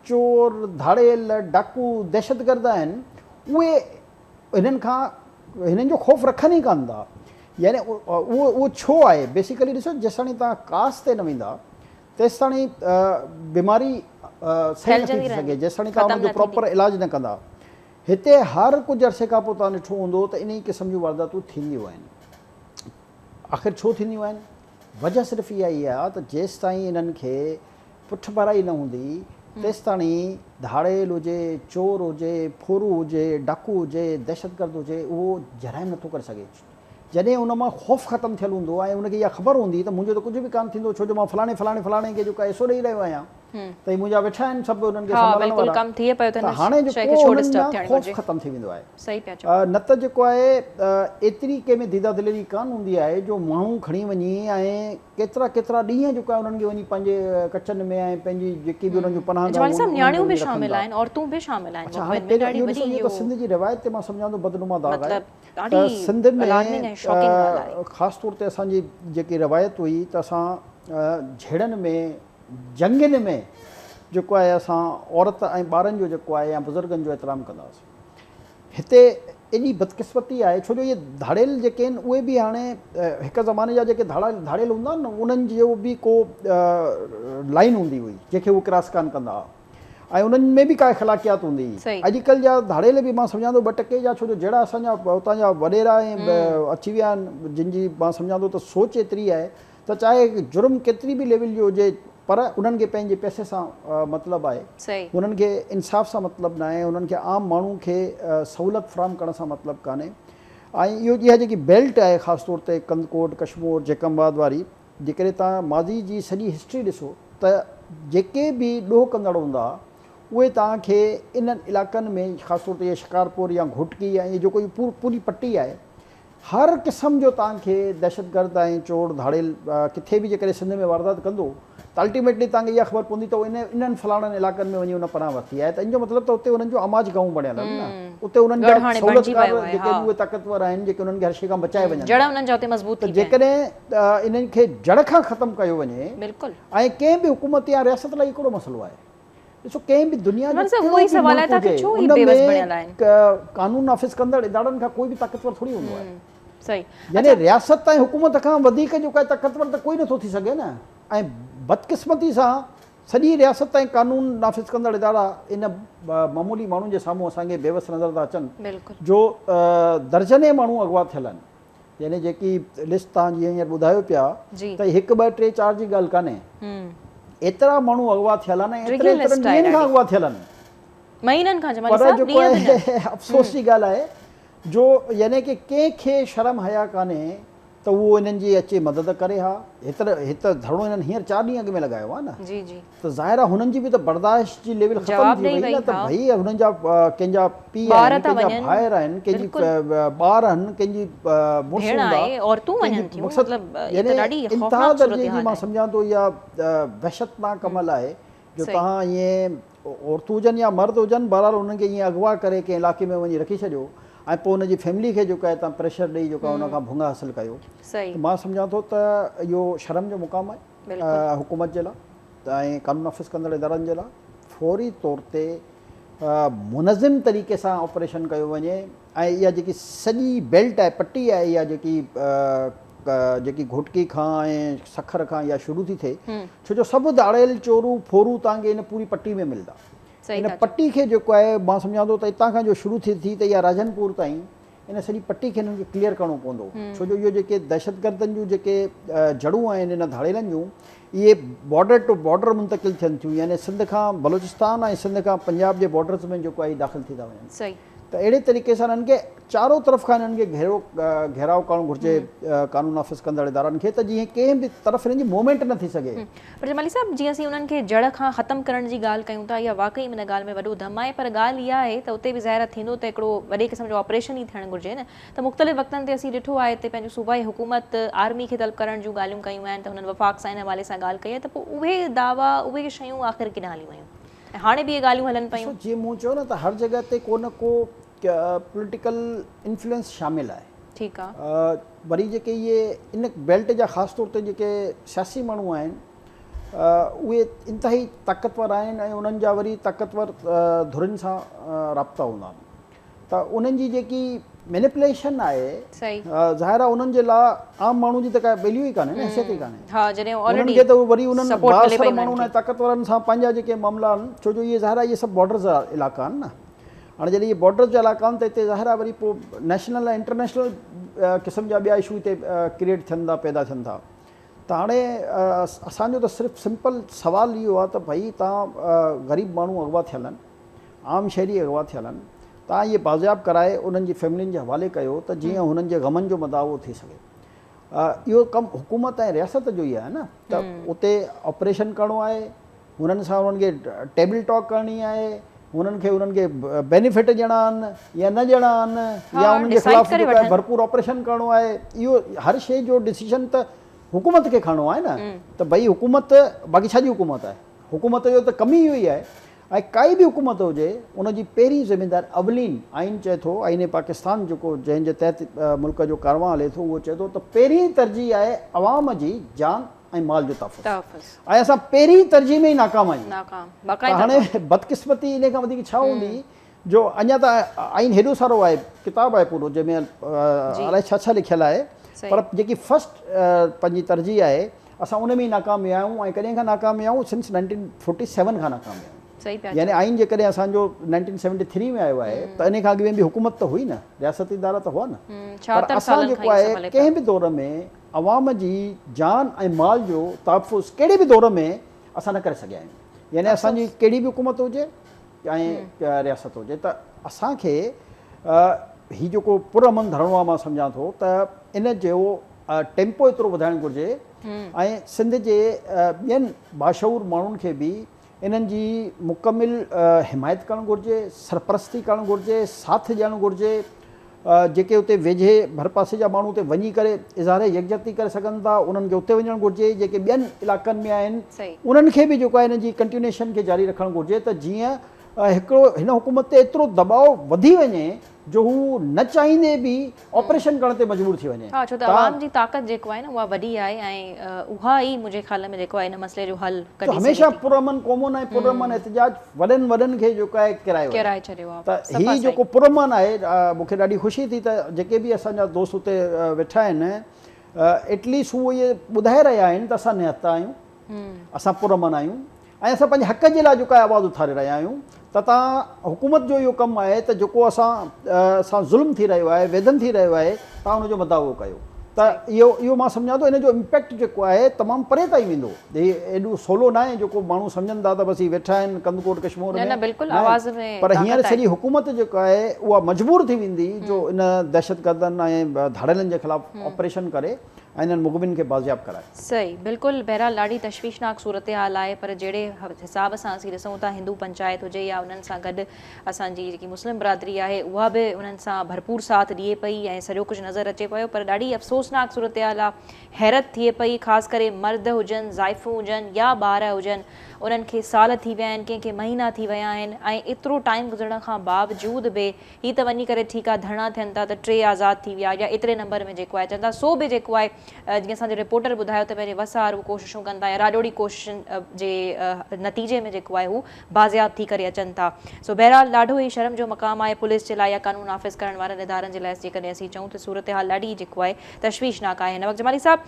چور، ڌاڙيل، ڊاڪو، دهشتگرد آهن اهي هنن کان هنن جو خوف رکن ئي ڪانه ٿا يعني اهو اهو ڇو آهي بيسيڪلي ڏسو جيستاڻي توهان ڪاس تي نه ويندا تيستاڻي بيماري صحيح نٿي ٿي سگهي جيستاڻي توهان ان جو پراپر علاج نه ڪندا هتي هر ڪجهه عرصي کان پوء توهان ڏٺو هوندو ته انهي قسم جون وارداتون ٿينديون آهن آخر ڇو ٿينديون آهن وجه صرف اها ئي آهي ته جيستائين انهن کي پٺڀرائي نه هوندي، تيستاڻي ڌاڙيل هجي، چور هجي، ڦورو هجي، ڊاڪو هجي، دهشتگرد هجي، اهو جرائم نٿو ڪري سگهي. جڏهن ان مان خوف ختم ٿيل هوندو ۽ ان کي اها خبر هوندي ته منهنجو ته ڪجهه به ڪانه ٿيندو ڇو جو مان فلاڻي فلاڻي فلاڻي کي جيڪو آهي حصو ڏئي رهيو آهيان ته هي منهنجا ويٺا آهن سڀ انهن کي سنڀالڻ وارا ته هاڻي جيڪو انهن مان خوف ختم ٿي ويندو آهي نه ته جيڪو آهي ايتري ڪنهن ۾ ديده دليري ڪانه هوندي آهي جو ماڻهو کڻي وڃي ۽ ڪيترا ڪيترا ڏينهن جيڪو آهي انهن کي وڃي پنهنجي ڪچن ۾ ۽ پنهنجي جيڪي به انهن جون پناهه گاهون آهن انهن ۾ وڃي رکن ٿا. اڇا هاڻي پهريون اهو ڏسو اهو ته سنڌ جي روايت تي مان سمجهان ٿو بدنما داغ آهي ته سنڌ ۾ خاص طور تي اسان جي جيڪي روايت هئي ته اسان جهيڙن ۾ جنگين ۾ جيڪو آهي اسان عورت ۽ ٻارن جو جيڪو آهي يا بزرگن جو احترام ڪندا هئاسين. هتي ايڏي بدقسمتي آهي ڇو جو اهي ڌاڙيل جيڪي آهن اهي به هاڻي هڪ زماني جا جيڪي ڌاڙا ڌاڙيل هوندا آهن نه انهن جو به ڪو لائين هوندي هئي جنهن کي هو ڪراس ڪانه ڪندا هئا ۽ انهن ۾ به ڪا اخلاقيات هوندي هئي اڄڪلهه جا ڌاڙيل به مان سمجهان ٿو 2 ٽڪي جا ڇو جو جهڙا اسان جا اتان جا وڏيرا ۽ اچي ويا آهن جن جي مان سمجهان ٿو ته سوچ ايتري آهي ته چاهي جرم ڪيتري به ليول جو هجي پر انهن کي پنهنجي پئسي سان مطلب آهي، انهن کي انصاف سان مطلب ناهي، انهن کي عام ماڻهو کي سهولت فراهم ڪرڻ سان مطلب ڪانهي ۽ اهو اها جيڪي بيلٽ آهي خاص طور تي ڪنڌڪوٽ، ڪشمور، جيڪب آباد واري جيڪڏهن توهان ماضي جي سڄي هسٽري ڏسو ته جيڪي به ڏوهه ڪندڙ هوندا اهي توهان کي انهن علائقن ۾ خاص طور تي شڪارپور يا گهوٽڪي يا اهي جيڪو پوري پٽي آهي هر قسم جو توهان کي دهشتگرد ۽ چور ڌاڙيل ڪٿي به جيڪڏهن سنڌ ۾ واردات ڪندو ته الٽيميٽلي توهان کي اها خبر پوندي ته انهن فلاڻن علائقن ۾ وڃي ان پناهه ورتي آهي ته ان جو مطلب ته اتي انهن جو آماج گاهون بڻيل آهن نه اتي انهن جا سهولتڪار جيڪي به اهي طاقتور آهن جيڪي انهن کي هر شيء کان بچائي وڃن ته جيڪڏهن انهن کي جڙ کان ختم ڪيو وڃي ۽ ڪنهن به حڪومت يا رياست لاء هڪڙو مسئلو آهي ڏسو ڪنهن به دنيا جو ڪهڙو به ملڪ هجي ان ۾ قانون نافذ ڪندڙ ادارن کان ڪوئي به طاقتور ٿوري هوندو آهي يعني رياست ۽ حڪومت کان وڌيڪ جيڪو آهي طاقتور ته ڪوئي نٿو ٿي سگهي نه ۽ بدقسمتي سان سڄي رياست ۽ قانون نافذ ڪندڙ ادارا ان معمولي ماڻهن جي سامهون اسان کي بيوس نظر ٿا اچن جو درجنين ماڻهو اغوا ٿيل آهن يعني جيڪي لسٽ توهان جيئن هينئر ٻڌايو پيا ته هڪ ٻه ٽي چار جي ڳالهه ڪانهي ايترا ماڻهو اغوا ٿيل آهن ۽ ايتري ايترن ڏينهن کان اغوا ٿيل آهن مهينن کان جمالي صاحب ڏينهن به نه افسوس جي ڳالهه آهي جو يعني ڪي ڪنهن کي شرم حيا ڪانهي ته اهو انهن جي اچي مدد ڪري ها. هت هت ڌرڻو انهن هينئر چار ڏينهن اڳ ۾ لڳايو آهي نه. جي جي. ته ظاهر آهي هنن جي به ته برداشت جي ليول ختم ٿي وئي نه ته ڀئي هنن جا ڪنهن جا پيء آهن ڪنهن جا ڀائر آهن ڪنهن جي ٻار آهن ڪنهن جي مڙس هوندا ڪنهن جي مقصد يعني انتها درجي جي مان سمجهان ٿو اها وحشتناڪ عمل آهي جو توهان ائين عورتون هجن يا مرد هجن بهرحال انهن کي ائين اغوا ڪري ڪنهن علائقي ۾ وڃي رکي ڇڏيو ۽ پوء ان جي فيملي کي جيڪو آهي توهان پريشر ڏئي جيڪو آهي ان کان ڀونگا حاصل ڪيو ته مان سمجهان ٿو ته اهو شرم جو مقام آهي حڪومت جي لاء ۽ قانون نافذ ڪندڙ ادارن جي لاء فوري طور تي منظم طريقي سان آپريشن ڪيو وڃي ۽ اها جيڪي سڄي بيلٽ آهي پٽي آهي اها جيڪي جيڪي گهوٽڪي کان ۽ سکر کان اها شروع ٿي ٿئي ڇو جو سڀ ڌاڙيل چورو ڦورو توهان کي ان پوري پٽي ۾ ملندا ان پٽي کي جيڪو آهي مان سمجهان ٿو ته اتان کان جو شروع ٿئي ٿي ته اها راجن پور تائين ان سڄي پٽي کي انهن کي ڪليئر ڪرڻو پوندو ڇو جو اهو جيڪي دهشتگردن جون جيڪي جڙون آهن ان ڌاڙيلن جون اهي بارڊر ٽو بارڊر منتقل ٿين ٿيون يعني سنڌ کان بلوچستان ۽ سنڌ کان پنجاب جي بارڊرز ۾ جيڪو آهي داخل ٿي ٿا وڃن ته اهڙي طريقي سان انهن کي چارو طرف کان انهن کي گهيرو گهيراء ڪرڻ گهرجي قانون نافذ ڪندڙ ادارن کي ته جيئن ڪنهن به طرف انهن جي موومينٽ نه ٿي سگهي. پر جمالي صاحب جيئن اسين انهن کي جڙ کان ختم ڪرڻ جي ڳالهه ڪيون ٿا اها واقعي ان ڳالهه ۾ وڏو دم آهي پر ڳالهه اها آهي ته اتي به ظاهر آهي ٿيندو ته هڪڙو وڏي قسم جو آپريشن ئي ٿيڻ گهرجي نه ته مختلف وقتن تي اسين ڏٺو آهي ته پنهنجو صوبائي حڪومت آرمي کي طلب ڪرڻ جون ڳالهيون ڪيون آهن ته هنن وفاق سان ان حوالي سان ڳالهه ڪئي آهي ته پوء اهي دعويٰ اهي شيون آخر ڪيڏانهن هليون ويون ۽ هاڻي به اهي ڳالهيون هلن پيون. ڏسو جيئن مون چيو نه ته هر جڳهه تي ڪو نه ڪو پوليٽيڪل انفلوئنس شامل آهي. ٺيڪ آ. وري جيڪي اهي ان بيلٽ جا خاص طور تي جيڪي سياسي ماڻهو آهن اهي انتهائي طاقتور آهن ۽ انهن جا وري طاقتور ڌرين سان رابطا هوندا آهن. ته انهن جي جيڪي مينيپليشن آهي ظاهر آهي انهن جي لاء عام ماڻهو جي ته ڪا ويليو ئي ڪانهي نه حيثيت ئي ڪانهي انهن کي ته وري انهن بااثر ماڻهن ۽ طاقتورن سان پنهنجا جيڪي معاملا آهن ڇو جو اهي ظاهر آهي اهي سڀ بارڊرز جا علائقا آهن نه هاڻي جڏهن اهي بارڊرز جا علائقا آهن ته هتي ظاهر آهي وري پوء نيشنل ۽ انٽرنيشنل قسم جا ٻيا اشو هتي ڪريئيٽ ٿين ٿا پيدا ٿين ٿا ته هاڻي اسان جو ته صرف سمپل سوال اهو آهي ته ڀئي توهان غريب ماڻهو اغوا ٿيل آهن عام شهري اغوا ٿيل آهن، توهان اهي بازياب ڪرائي انهن جي فيملين جي حوالي ڪيو ته جيئن هنن جي غمن جو مداوو ٿي سگهي. اهو ڪم حڪومت ۽ رياست جو ئي آهي نه ته اتي آپريشن ڪرڻو آهي، هنن سان انهن کي ٽيبل ٽاڪ ڪرڻي آهي، هنن کي انهن کي بينيفٽ ڏيڻا آهن يا نه ڏيڻا آهن يا انهن جي خلاف جيڪو آهي ڀرپور آپريشن ڪرڻو آهي، اهو هر شيء جو ڊسيزن ته حڪومت کي کڻڻو آهي نه ته ڀئي حڪومت باقي ڇا جي حڪومت آهي؟ حڪومت جو ته ڪم ئي اهو ئي آهي ۽ ڪائي به حڪومت هجي ان جي پهرين ذميدار اولين آئين چئي ٿو آئين پاڪستان جيڪو جنهن جي تحت ملڪ جو ڪاروان هلي ٿو اهو چئي ٿو ته پهرين ترجيح آهي عوام جي جان ۽ مال جو تحفظ ۽ اسان پهرين ترجيح ۾ ئي ناڪام آهيون ته هاڻي بدقسمتي انهي کان وڌيڪ ڇا هوندي جو اڃا ته آئين هيڏو سارو آهي ڪتاب آهي پورو جنهن ۾ الائي ڇا ڇا لکيل آهي پر جيڪي فرسٽ پنهنجي ترجيح آهي اسان ان ۾ ئي ناڪام ويا آهيون ۽ ڪڏهن کان ناڪام ويا آهيون سنس 1947 کان ناڪام ويا آهيون يعني آئين جيڪڏهن اسان جو 1973 ۾ آيو آهي ته ان کان اڳ ۾ به حڪومت ته هئي نه رياستي ادارا ته هئا نه پر اسان جيڪو آهي ڪنهن به دور ۾ عوام جي جان ۽ مال جو تحفظ ڪهڙي به دور ۾ اسان نه ڪري سگهيا آهيون. يعني اسان جي ڪهڙي به حڪومت هجي ۽ رياست هجي ته اسان کي هي جيڪو پرامن ڌرڻو آهي مان سمجهان ٿو ته ان جو ٽيمپو ايترو وڌائڻ گهرجي ۽ سنڌ جي ٻين باشعور ماڻهن کي به انهن جي مڪمل حمايت ڪرڻ گهرجي، سرپرستي ڪرڻ گهرجي، ساٿ ڏيڻ گهرجي، جيڪي اتي ويجهي ڀرپاسي جا ماڻهو اتي وڃي ڪري اظهار يڪجهتي ڪري سگهن ٿا انهن کي اتي وڃڻ گهرجي، جيڪي ٻين علائقن ۾ آهن انهن کي به جيڪو آهي انهن جي ڪنٽينيوشن کي جاري رکڻ گهرجي ته جيئن هڪڙو هن حڪومت تي ايترو دٻاء وڌي وڃي جو هو نه چاهيندي به آپريشن ڪرڻ تي مجبور ٿي وڃي. ها ڇو ته عوام جي طاقت جيڪو آهي نه اها وڏي آهي ۽ اها ئي منهنجي خيال ۾ جيڪو آهي ان مسئلي جو حل ڪڍي سگهي ٿي. هميشه پرامن قومن ۽ پرامن احتجاج وڏن وڏن کي جيڪو آهي ڪيرايو ڪيرائي ڇڏيو آهي ته هي جيڪو پرامن آهي مون کي ڏاڍي خوشي ٿي ته جيڪي به اسان جا دوست اتي ويٺا آهن ايٽليسٽ هو اهي ٻڌائي رهيا آهن ته اسان نهتا آهيون اسان پرامن آهيون ۽ اسان پنهنجي حق جي لاء جيڪو آهي آواز اٿاري رهيا آهيون ته تان حڪومت جو اهو ڪم آهي ته جيڪو اسان سان ظلم ٿي رهيو آهي ويڌن ٿي رهيو آهي تان ان جو مداوو ڪيو ته اهو اهو مان سمجهان ٿو ان جو امپيڪٽ جيڪو آهي تمام پري تائين ويندو هي ايڏو سولو ناهي جيڪو ماڻهو سمجهن ٿا ته بس هي ويٺا آهن ڪنڌڪوٽ ڪشمور ۾ نه بلڪل آواز ۾ پر هينئر سڄي حڪومت جيڪو آهي اها مجبور ٿي ويندي جو ان دهشتگردن ۽ ڌاڙيلن جي خلاف آپريشن ڪري ۽ انهن مغوين کي بازياب ڪرائي. صحيح بلڪل بهرحال ڏاڍي تشويشناڪ صورتحال آهي پر جهڙي حساب سان اسين ڏسون ٿا هندو پنچائت هجي يا انهن سان گڏ اسان جي جيڪي مسلم برادري آهي اها به انهن سان ڀرپور ساٿ ڏئي پئي ۽ سڄو ڪجهه نظر اچي پيو پر ڏاڍي افسوسناڪ صورتحال آهي حيرت ٿئي پئي خاص ڪري مرد هجن زائفون هجن يا ٻار هجن انهن کي سال ٿي ويا آهن ڪنهن کي مهينا ٿي ويا آهن ۽ ايترو ٽائيم گذرڻ کان باوجود به هي ته وڃي ڪري ٺيڪ آ ڌرڻا ٿين ٿا ته ٽي آزاد ٿي ويا يا ايتري نمبر ۾ جيڪو آهي اچن ٿا سو به جيڪو آهي جيئن اسان جي رپورٽر ٻڌايو ته پنهنجي وس آهر هو ڪوششون ڪن ٿا يا راڄوڙي ڪوششن جي نتيجي ۾ جيڪو آهي هو بازياب ٿي ڪري اچن ٿا سو بهرحال ڏاڍو ئي شرم جو مقام آهي پوليس جي لاء يا قانون نافذ ڪرڻ وارن ادارن جي لاء جيڪڏهن اسين چئون ته صورتحال ڏاڍي جيڪو آهي تشويشناڪ آهي هن وقت جمالي صاحب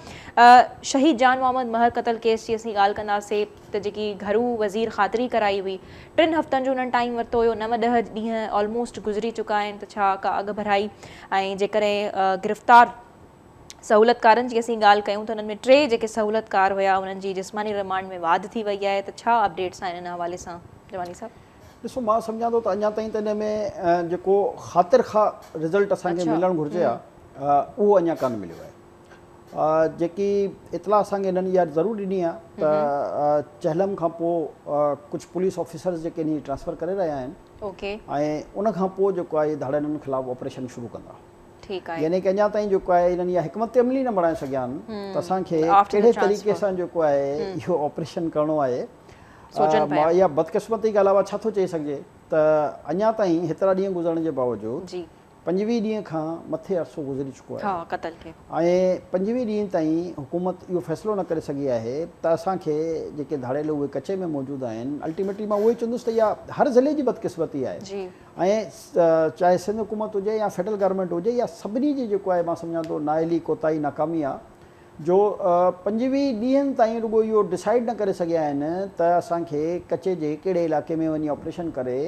شهيد جان محمد مهر قتل ڪيس جي اسين ڳالهه ڪنداسي ته جيڪي گهرو وزير خاطري ڪرائي هئي ٽن هفتن جو انهن ٽائيم ورتو هيو نو ڏهه ڏينهن آلموسٽ گذري چڪا آهن ته ڇا ڪا اڳڀرائي ۽ جيڪڏهن گرفتار سهولتڪارن جي اسين ڳالهه ڪيون ته انهن ۾ ٽي جيڪي سهولتڪار هيا انهن جي جسماني رمانڊ ۾ واڌ ٿي وئي آهي ته ڇا اپڊيٽس آهن ان حوالي سان جمالي صاحب. ڏسو مان سمجهان ٿو ته اڃا تائين ته ان ۾ جيڪو خاطر خواه رزلٽ اسان کي ملڻ گهرجي ها اهو اڃا ڪانه مليو آهي. جيڪي اطلاع اسان کي هنن اها ضرور ڏني آهي ته چهلم کان پوء ڪجهه پوليس آفيسرز جيڪي آهن ٽرانسفر ڪري رهيا آهن ۽ ان کان پوء جيڪو آهي ڌاڙيلن خلاف آپريشن شروع ڪندا يعني ڪه اڃا تائين جيڪو آهي هنن اها حڪمت عملي نه بڻائي سگهيا آهن ته اسان کي ڪهڙي طريقي سان جيڪو آهي اهو آپريشن ڪرڻو آهي اها بدقسمتي کان علاوه ڇا ٿو چئي سگهجي ته اڃا تائين هيترا ڏينهن گذرڻ جي باوجود 25 ڏينهن کان مٿي عرصو گذري چڪو آهي ۽ 25 ڏينهن تائين حڪومت اهو فيصلو نه ڪري سگهي آهي ته اسان کي جيڪي ڌاڙيل اهي ڪچي ۾ موجود آهن الٽيميٽلي مان اهو ئي چوندس ته اها هر ضلعي جي بدقسمتي آهي ۽ چاهي سنڌ حڪومت هجي يا فيڊرل گورنمينٽ هجي يا سڀني جي جيڪو آهي مان سمجهان ٿو نااهلي ڪوتاهي ناڪامي آهي جو 25 ڏينهن تائين رڳو اهو ڊسائيڊ نه ڪري سگهيا آهن ته اسان کي ڪچي جي ڪهڙي علائقي ۾ وڃي آپريشن ڪري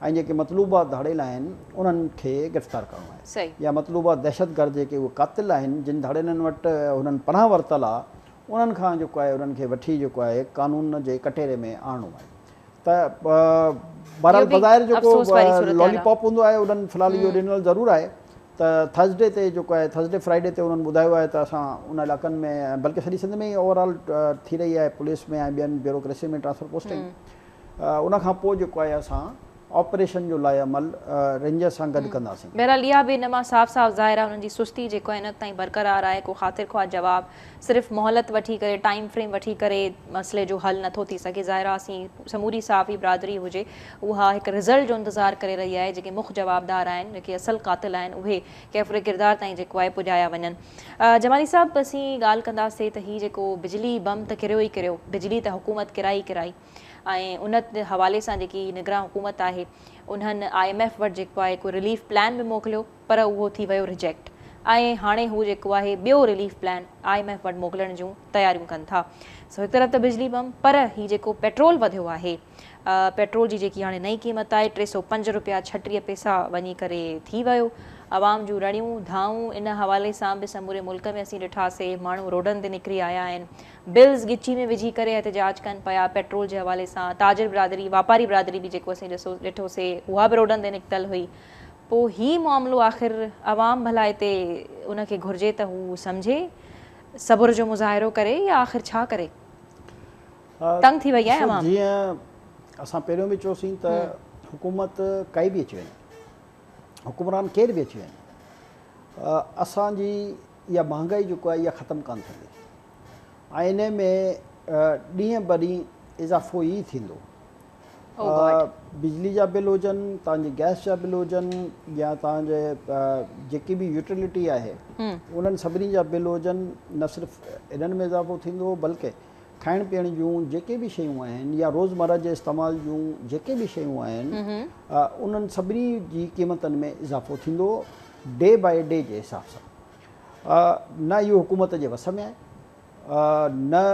۽ جيڪي مطلوبه ڌاڙيل آهن انهن کي گرفتار ڪرڻو آهي يا مطلوبه دهشتگرد جيڪي اهي قاتل آهن جن ڌاڙيلن وٽ هنن پناهه ورتل آهي انهن کان جيڪو آهي انهن کي وٺي جيڪو آهي قانون جي ڪٽهڙي ۾ آڻڻو آهي ته بهرحال بظاهر جيڪو لالي پاپ هوندو آهي انهن في الحال اهو ڏنل ضرور آهي ته ٿرسڊي تي جيڪو آهي ٿرسڊي فرائيڊي تي انهن ٻڌايو آهي ته اسان ان علائقن ۾ بلڪه سڄي سنڌ ۾ ئي اوور آل ٿي رهي آهي پوليس ۾ ۽ ٻين بيوروڪريسي ۾ ٽرانسفر پوسٽنگ ان کان پوء جيڪو آهي اسان آپريشن جو لاء عمل رينجرز سان گڏ ڪنداسين. بهرحال اها به ان مان صاف صاف ظاهر آهي انهن جي سستي جيڪو آهي هن وقت تائين برقرار آهي ڪو خاطر خواه جواب صرف مهلت وٺي ڪري ٽائيم فريم وٺي ڪري مسئلي جو حل نٿو ٿي سگهي ظاهر آهي اسين سموري صحافي برادري هجي اها هڪ رزلٽ جو انتظار ڪري رهي آهي جيڪي مک جوابدار آهن جيڪي اصل قاتل آهن اهي ڪيفر ڪردار تائين جيڪو آهي پڄايا وڃن جمالي صاحب اسين ڳالهه ڪنداسي ته هي جيڪو بجلي بم ته ڪريو ئي ڪريو بجلي ته حڪومت ڪرائي ڪرائي ۽ ان حوالي سان جيڪي نگران حڪومت آهي انهن I M F وٽ جيڪو آهي ڪو رليف پلان به موڪليو پر اهو ٿي ويو رجيڪٽ ۽ هاڻي هو جيڪو آهي ٻيو relief plan I M F وٽ موڪلڻ جون تياريون ڪن ٿا. سو هڪ طرف ته بجلي بم پر هي جيڪو پيٽرول وڌيو آهي پيٽرول جي جيڪي هاڻي نئين قيمت آهي 305 روپيا 36 پيسا وڃي ڪري ٿي ويو عوام جون رڙيون ڌائون ان حوالي سان به سموري ملڪ ۾ اسين ڏٺاسي ماڻهو روڊن تي نڪري آيا آهن بلز ڳچي ۾ وجهي ڪري احتجاج ڪن پيا پيٽرول جي حوالي سان تاجر برادري واپاري برادري به جيڪو اسين ڏسو ڏٺوسي اها به روڊن تي نڪتل هئي پوء هي معاملو آخر عوام ڀلا هتي ان کي گهرجي ته هو سمجهي صبر جو مظاهرو ڪري يا آخر ڇا ڪري؟ تنگ ٿي وئي آهي عوام. جيئن اسان پهريون به چيوسين ته حڪومت ڪائي به اچي وڃي، حڪمران ڪير به اچي وڃي، اسان جي اها مهانگائي جيڪو آهي اها ختم ڪانه ٿيندي ۽ انهي ۾ ڏينهن به ڏينهن اضافو ئي ٿيندو. بجلي جا بل هجن، توهان جي گئس جا بل هجن يا توهان جي جيڪي به يوٽيلٽي آهي انهن سڀني جا بل هجن، نه صرف انهن ۾ اضافو ٿيندو بلڪه کائڻ پيئڻ جون جيڪي به شيون آهن يا روزمره جي استعمال جون جيڪي به شيون آهن انهن سڀني جي قيمتن ۾ اضافو ٿيندو ڊي باء ڊي جي حساب سان. نه اهو حڪومت جي وس ۾ آهي نه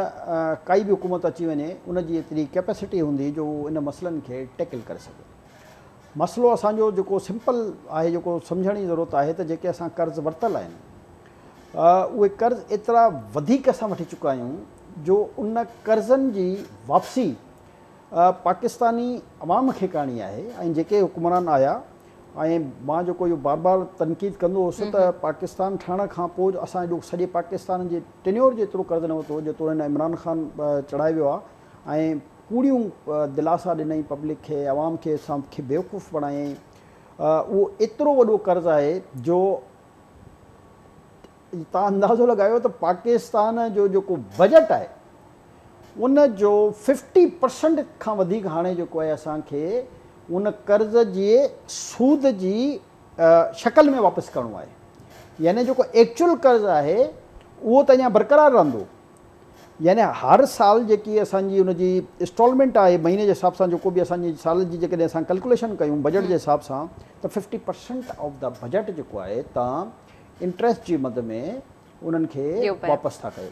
ڪائي به حڪومت اچي وڃي ان جي ايتري ڪيپيسٽي هوندي جو هو ان مسئلن کي ٽيڪل ڪري سگهي. مسئلو اسان جو جيڪو سمپل آهي جيڪو سمجهڻ جي ضرورت آهي ته جيڪي اسان قرض ورتل آهن اهي قرض ايترا وڌيڪ اسان وٺي چڪا آهيون جو ان قرضن جي واپسي پاڪستاني عوام کي ڪرڻي آهي ۽ جيڪي حڪمران آيا ۽ مان جيڪو اهو بار بار تنقيد ڪندو هوس ته پاڪستان ٺهڻ کان پوء اسان ايڏو سڄي پاڪستان جي ٽينيور جيترو قرض نه ورتو هو جيترو هن عمران خان چڙهائي ويو آهي ۽ ڪوڙيون دلاسا ڏنائين پبلڪ کي عوام کي اسان کي بيوقوف بڻايائين اهو ايترو وڏو قرض آهي جو توهان اندازو لڳايو ته پاڪستان جو جيڪو بجيٽ آهي ان جو ففٽي پرسنٽ کان وڌيڪ هاڻي جيڪو آهي اسان کي ان قرض جي سود جي شڪل ۾ واپس ڪرڻو آهي يعني جيڪو ايڪچوئل قرض آهي اهو ته اڃا برقرار رهندو يعني هر سال جيڪي اسان جي ان جي انسٽالمينٽ آهي مهيني جي حساب سان جيڪو به اسان جي سال جي جيڪڏهن اسان ڪلڪوليشن ڪيون بجيٽ جي حساب سان ته fifty percent of the budget جيڪو آهي تان انٽريسٽ جي مد ۾ انهن کي واپس ٿا ڪيو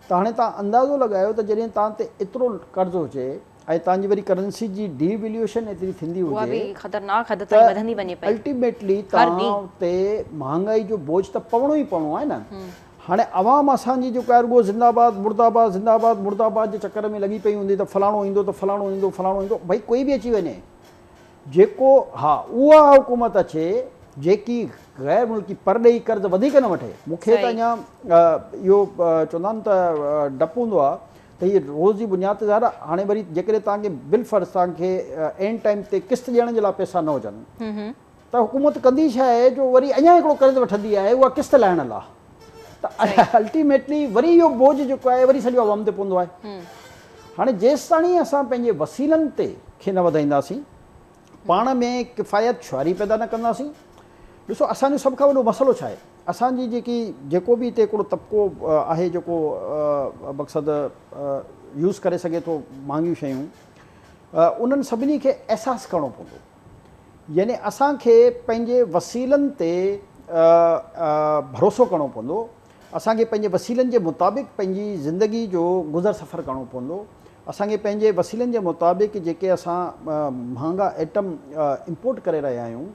ته هاڻي توهان اندازو لڳايو ته جڏهن توهان تي ايترو قرض هجي ۽ توهان جي وري ڪرنسي جي ڊي ويليوشن ايتري ٿيندي هجي خطرناڪ حد تائين وڌندي وڃي پئي الٽيميٽلي توهان تي مهانگائي جو بوجه ته پوڻو ئي پوڻو آهي نه. هاڻي عوام اسان جي جيڪو آهي رڳو زنده آباد مرده آباد زنده آباد مرده آباد جي چڪر ۾ لڳي پئي هوندي ته فلاڻو ايندو ته فلاڻو ايندو فلاڻو ايندو ڀئي ڪوئي به اچي وڃي جيڪو ها اها حڪومت اچي جيڪي غير ملڪي پرڏيهي قرض وڌيڪ نه وٺي. مون کي ته اڃا اهو چوندا آهن ته ڊپ هوندو آهي ته هي روز جي بنياد تي ظاهر آهي هاڻي وري جيڪڏهن توهان کي بالفرض توهان کي عين ٽائيم تي قسط ڏيڻ جي لاء پئسا نه هجن ته حڪومت ڪندي ڇا آهي جو وري اڃا هڪڙو قرض وٺندي آهي اها قسط لاهڻ لاء ته الٽيميٽلي وري اهو بوجه جيڪو آهي وري سڄو عوام تي پوندو آهي. هاڻي جيستاڻي اسان پنهنجي وسيلن تي کي نه وڌائينداسين، پاڻ ۾ ڪفايت شعاري پيدا نه ڪنداسين، ڏسو اسان جو سڀ کان وڏو مسئلو ڇا آهي؟ اسان جي جيڪي جيڪو به هتي هڪڙو طبقو آهي جيڪو مقصد يوز ڪري سگهي ٿو مهانگيون شيون، انهن سڀني کي احساس ڪرڻو پوندو. يعني اسان کي پنهنجي وسيلن تي ڀروسو ڪرڻو پوندو. اسان کي پنهنجي وسيلن جي مطابق پنهنجي زندگي جو گذر سفر ڪرڻو پوندو. اسان کي پنهنجي وسيلن جي مطابق جيڪي اسان مهانگا ائٽم امپورٽ ڪري رهيا آهيون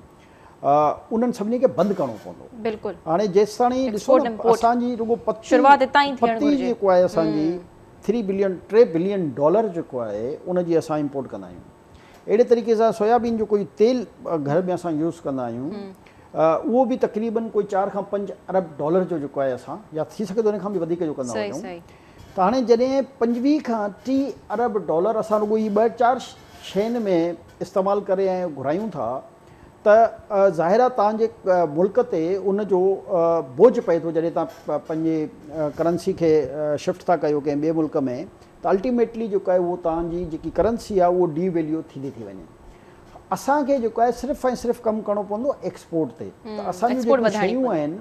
انهن سڀني کي بند ڪرڻو پوندو. بلڪل. هاڻي جيستاڻي ڏسو نه اسان جي رڳو پتي شروعات اتان ئي ٿيڻ پتي گهرجي. جيڪو آهي اسان جي ٿري بلين ٽي بلين ڊالر جيڪو آهي ان جي اسان امپورٽ ڪندا آهيون. اهڙي طريقي سان سويابين جو ڪوئي تيل گهر ۾ اسان يوز ڪندا آهيون اهو به تقريبن ڪوئي 4 کان 5 ارب ڊالر جو جيڪو آهي اسان يا ٿي سگهي ٿو ان کان به وڌيڪ جو ڪندا هجون ته هاڻي جڏهن 25 کان 30 ارب ڊالر اسان رڳو هي ٻه چار شين ۾ استعمال ڪري ۽ گهرايون ٿا ته ظاهر آهي توهان جي ملڪ تي ان جو بوجه پئي ٿو جڏهن توهان پنهنجي ڪرنسي کي شفٽ ٿا ڪيو ڪنهن ٻئي ملڪ ۾ ته الٽيميٽلي جيڪو آهي اهو توهان جي جيڪي ڪرنسي آهي اهو ڊي ويليو ٿيندي ٿي وڃي. اسان کي جيڪو آهي صرف ۽ صرف ڪم ڪرڻو پوندو ايڪسپورٽ تي ته اسان جون جيڪي شيون آهن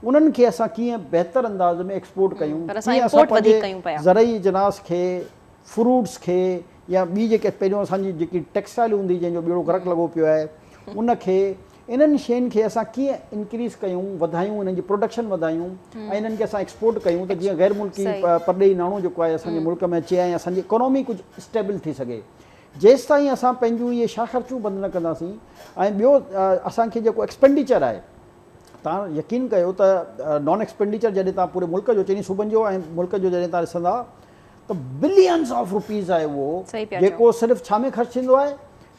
انهن کي اسان ڪيئن بهتر انداز ۾ ايڪسپورٽ ڪيون، ڪيئن اسان پنهنجي زرعي اجناس کي، فروٽس کي يا ٻي جيڪي پهريون اسان جي جيڪي ٽيڪسٽائل هوندي جنهن جو ٻيڙو غرق لڳو پيو آهي ان کي انهن شين کي اسان ڪيئن انڪريز ڪيون، وڌايون، انهن جي پروڊڪشن وڌايون ۽ انهن کي اسان ايڪسپورٽ ڪيون ته جيئن غير ملڪي پرڏيهي ناڻو جيڪو آهي اسان جي ملڪ ۾ اچي ۽ اسان جي اڪانومي ڪجهه اسٽيبل ٿي سگهي. جيستائين اسان پنهنجون اهي شاهه خرچون بند نه ڪنداسين ۽ ٻيو اسان کي جيڪو ايڪسپينڊيچر آهي توهان يقين ڪيو ته نان ايڪسپينڊيچر جڏهن توهان پوري ملڪ جو چئني صوبن جو ۽ ملڪ جو جڏهن توهان ڏسندا ته بلينز آف روپيز آهي اهو جيڪو صرف ڇا ۾ خرچ ٿيندو آهي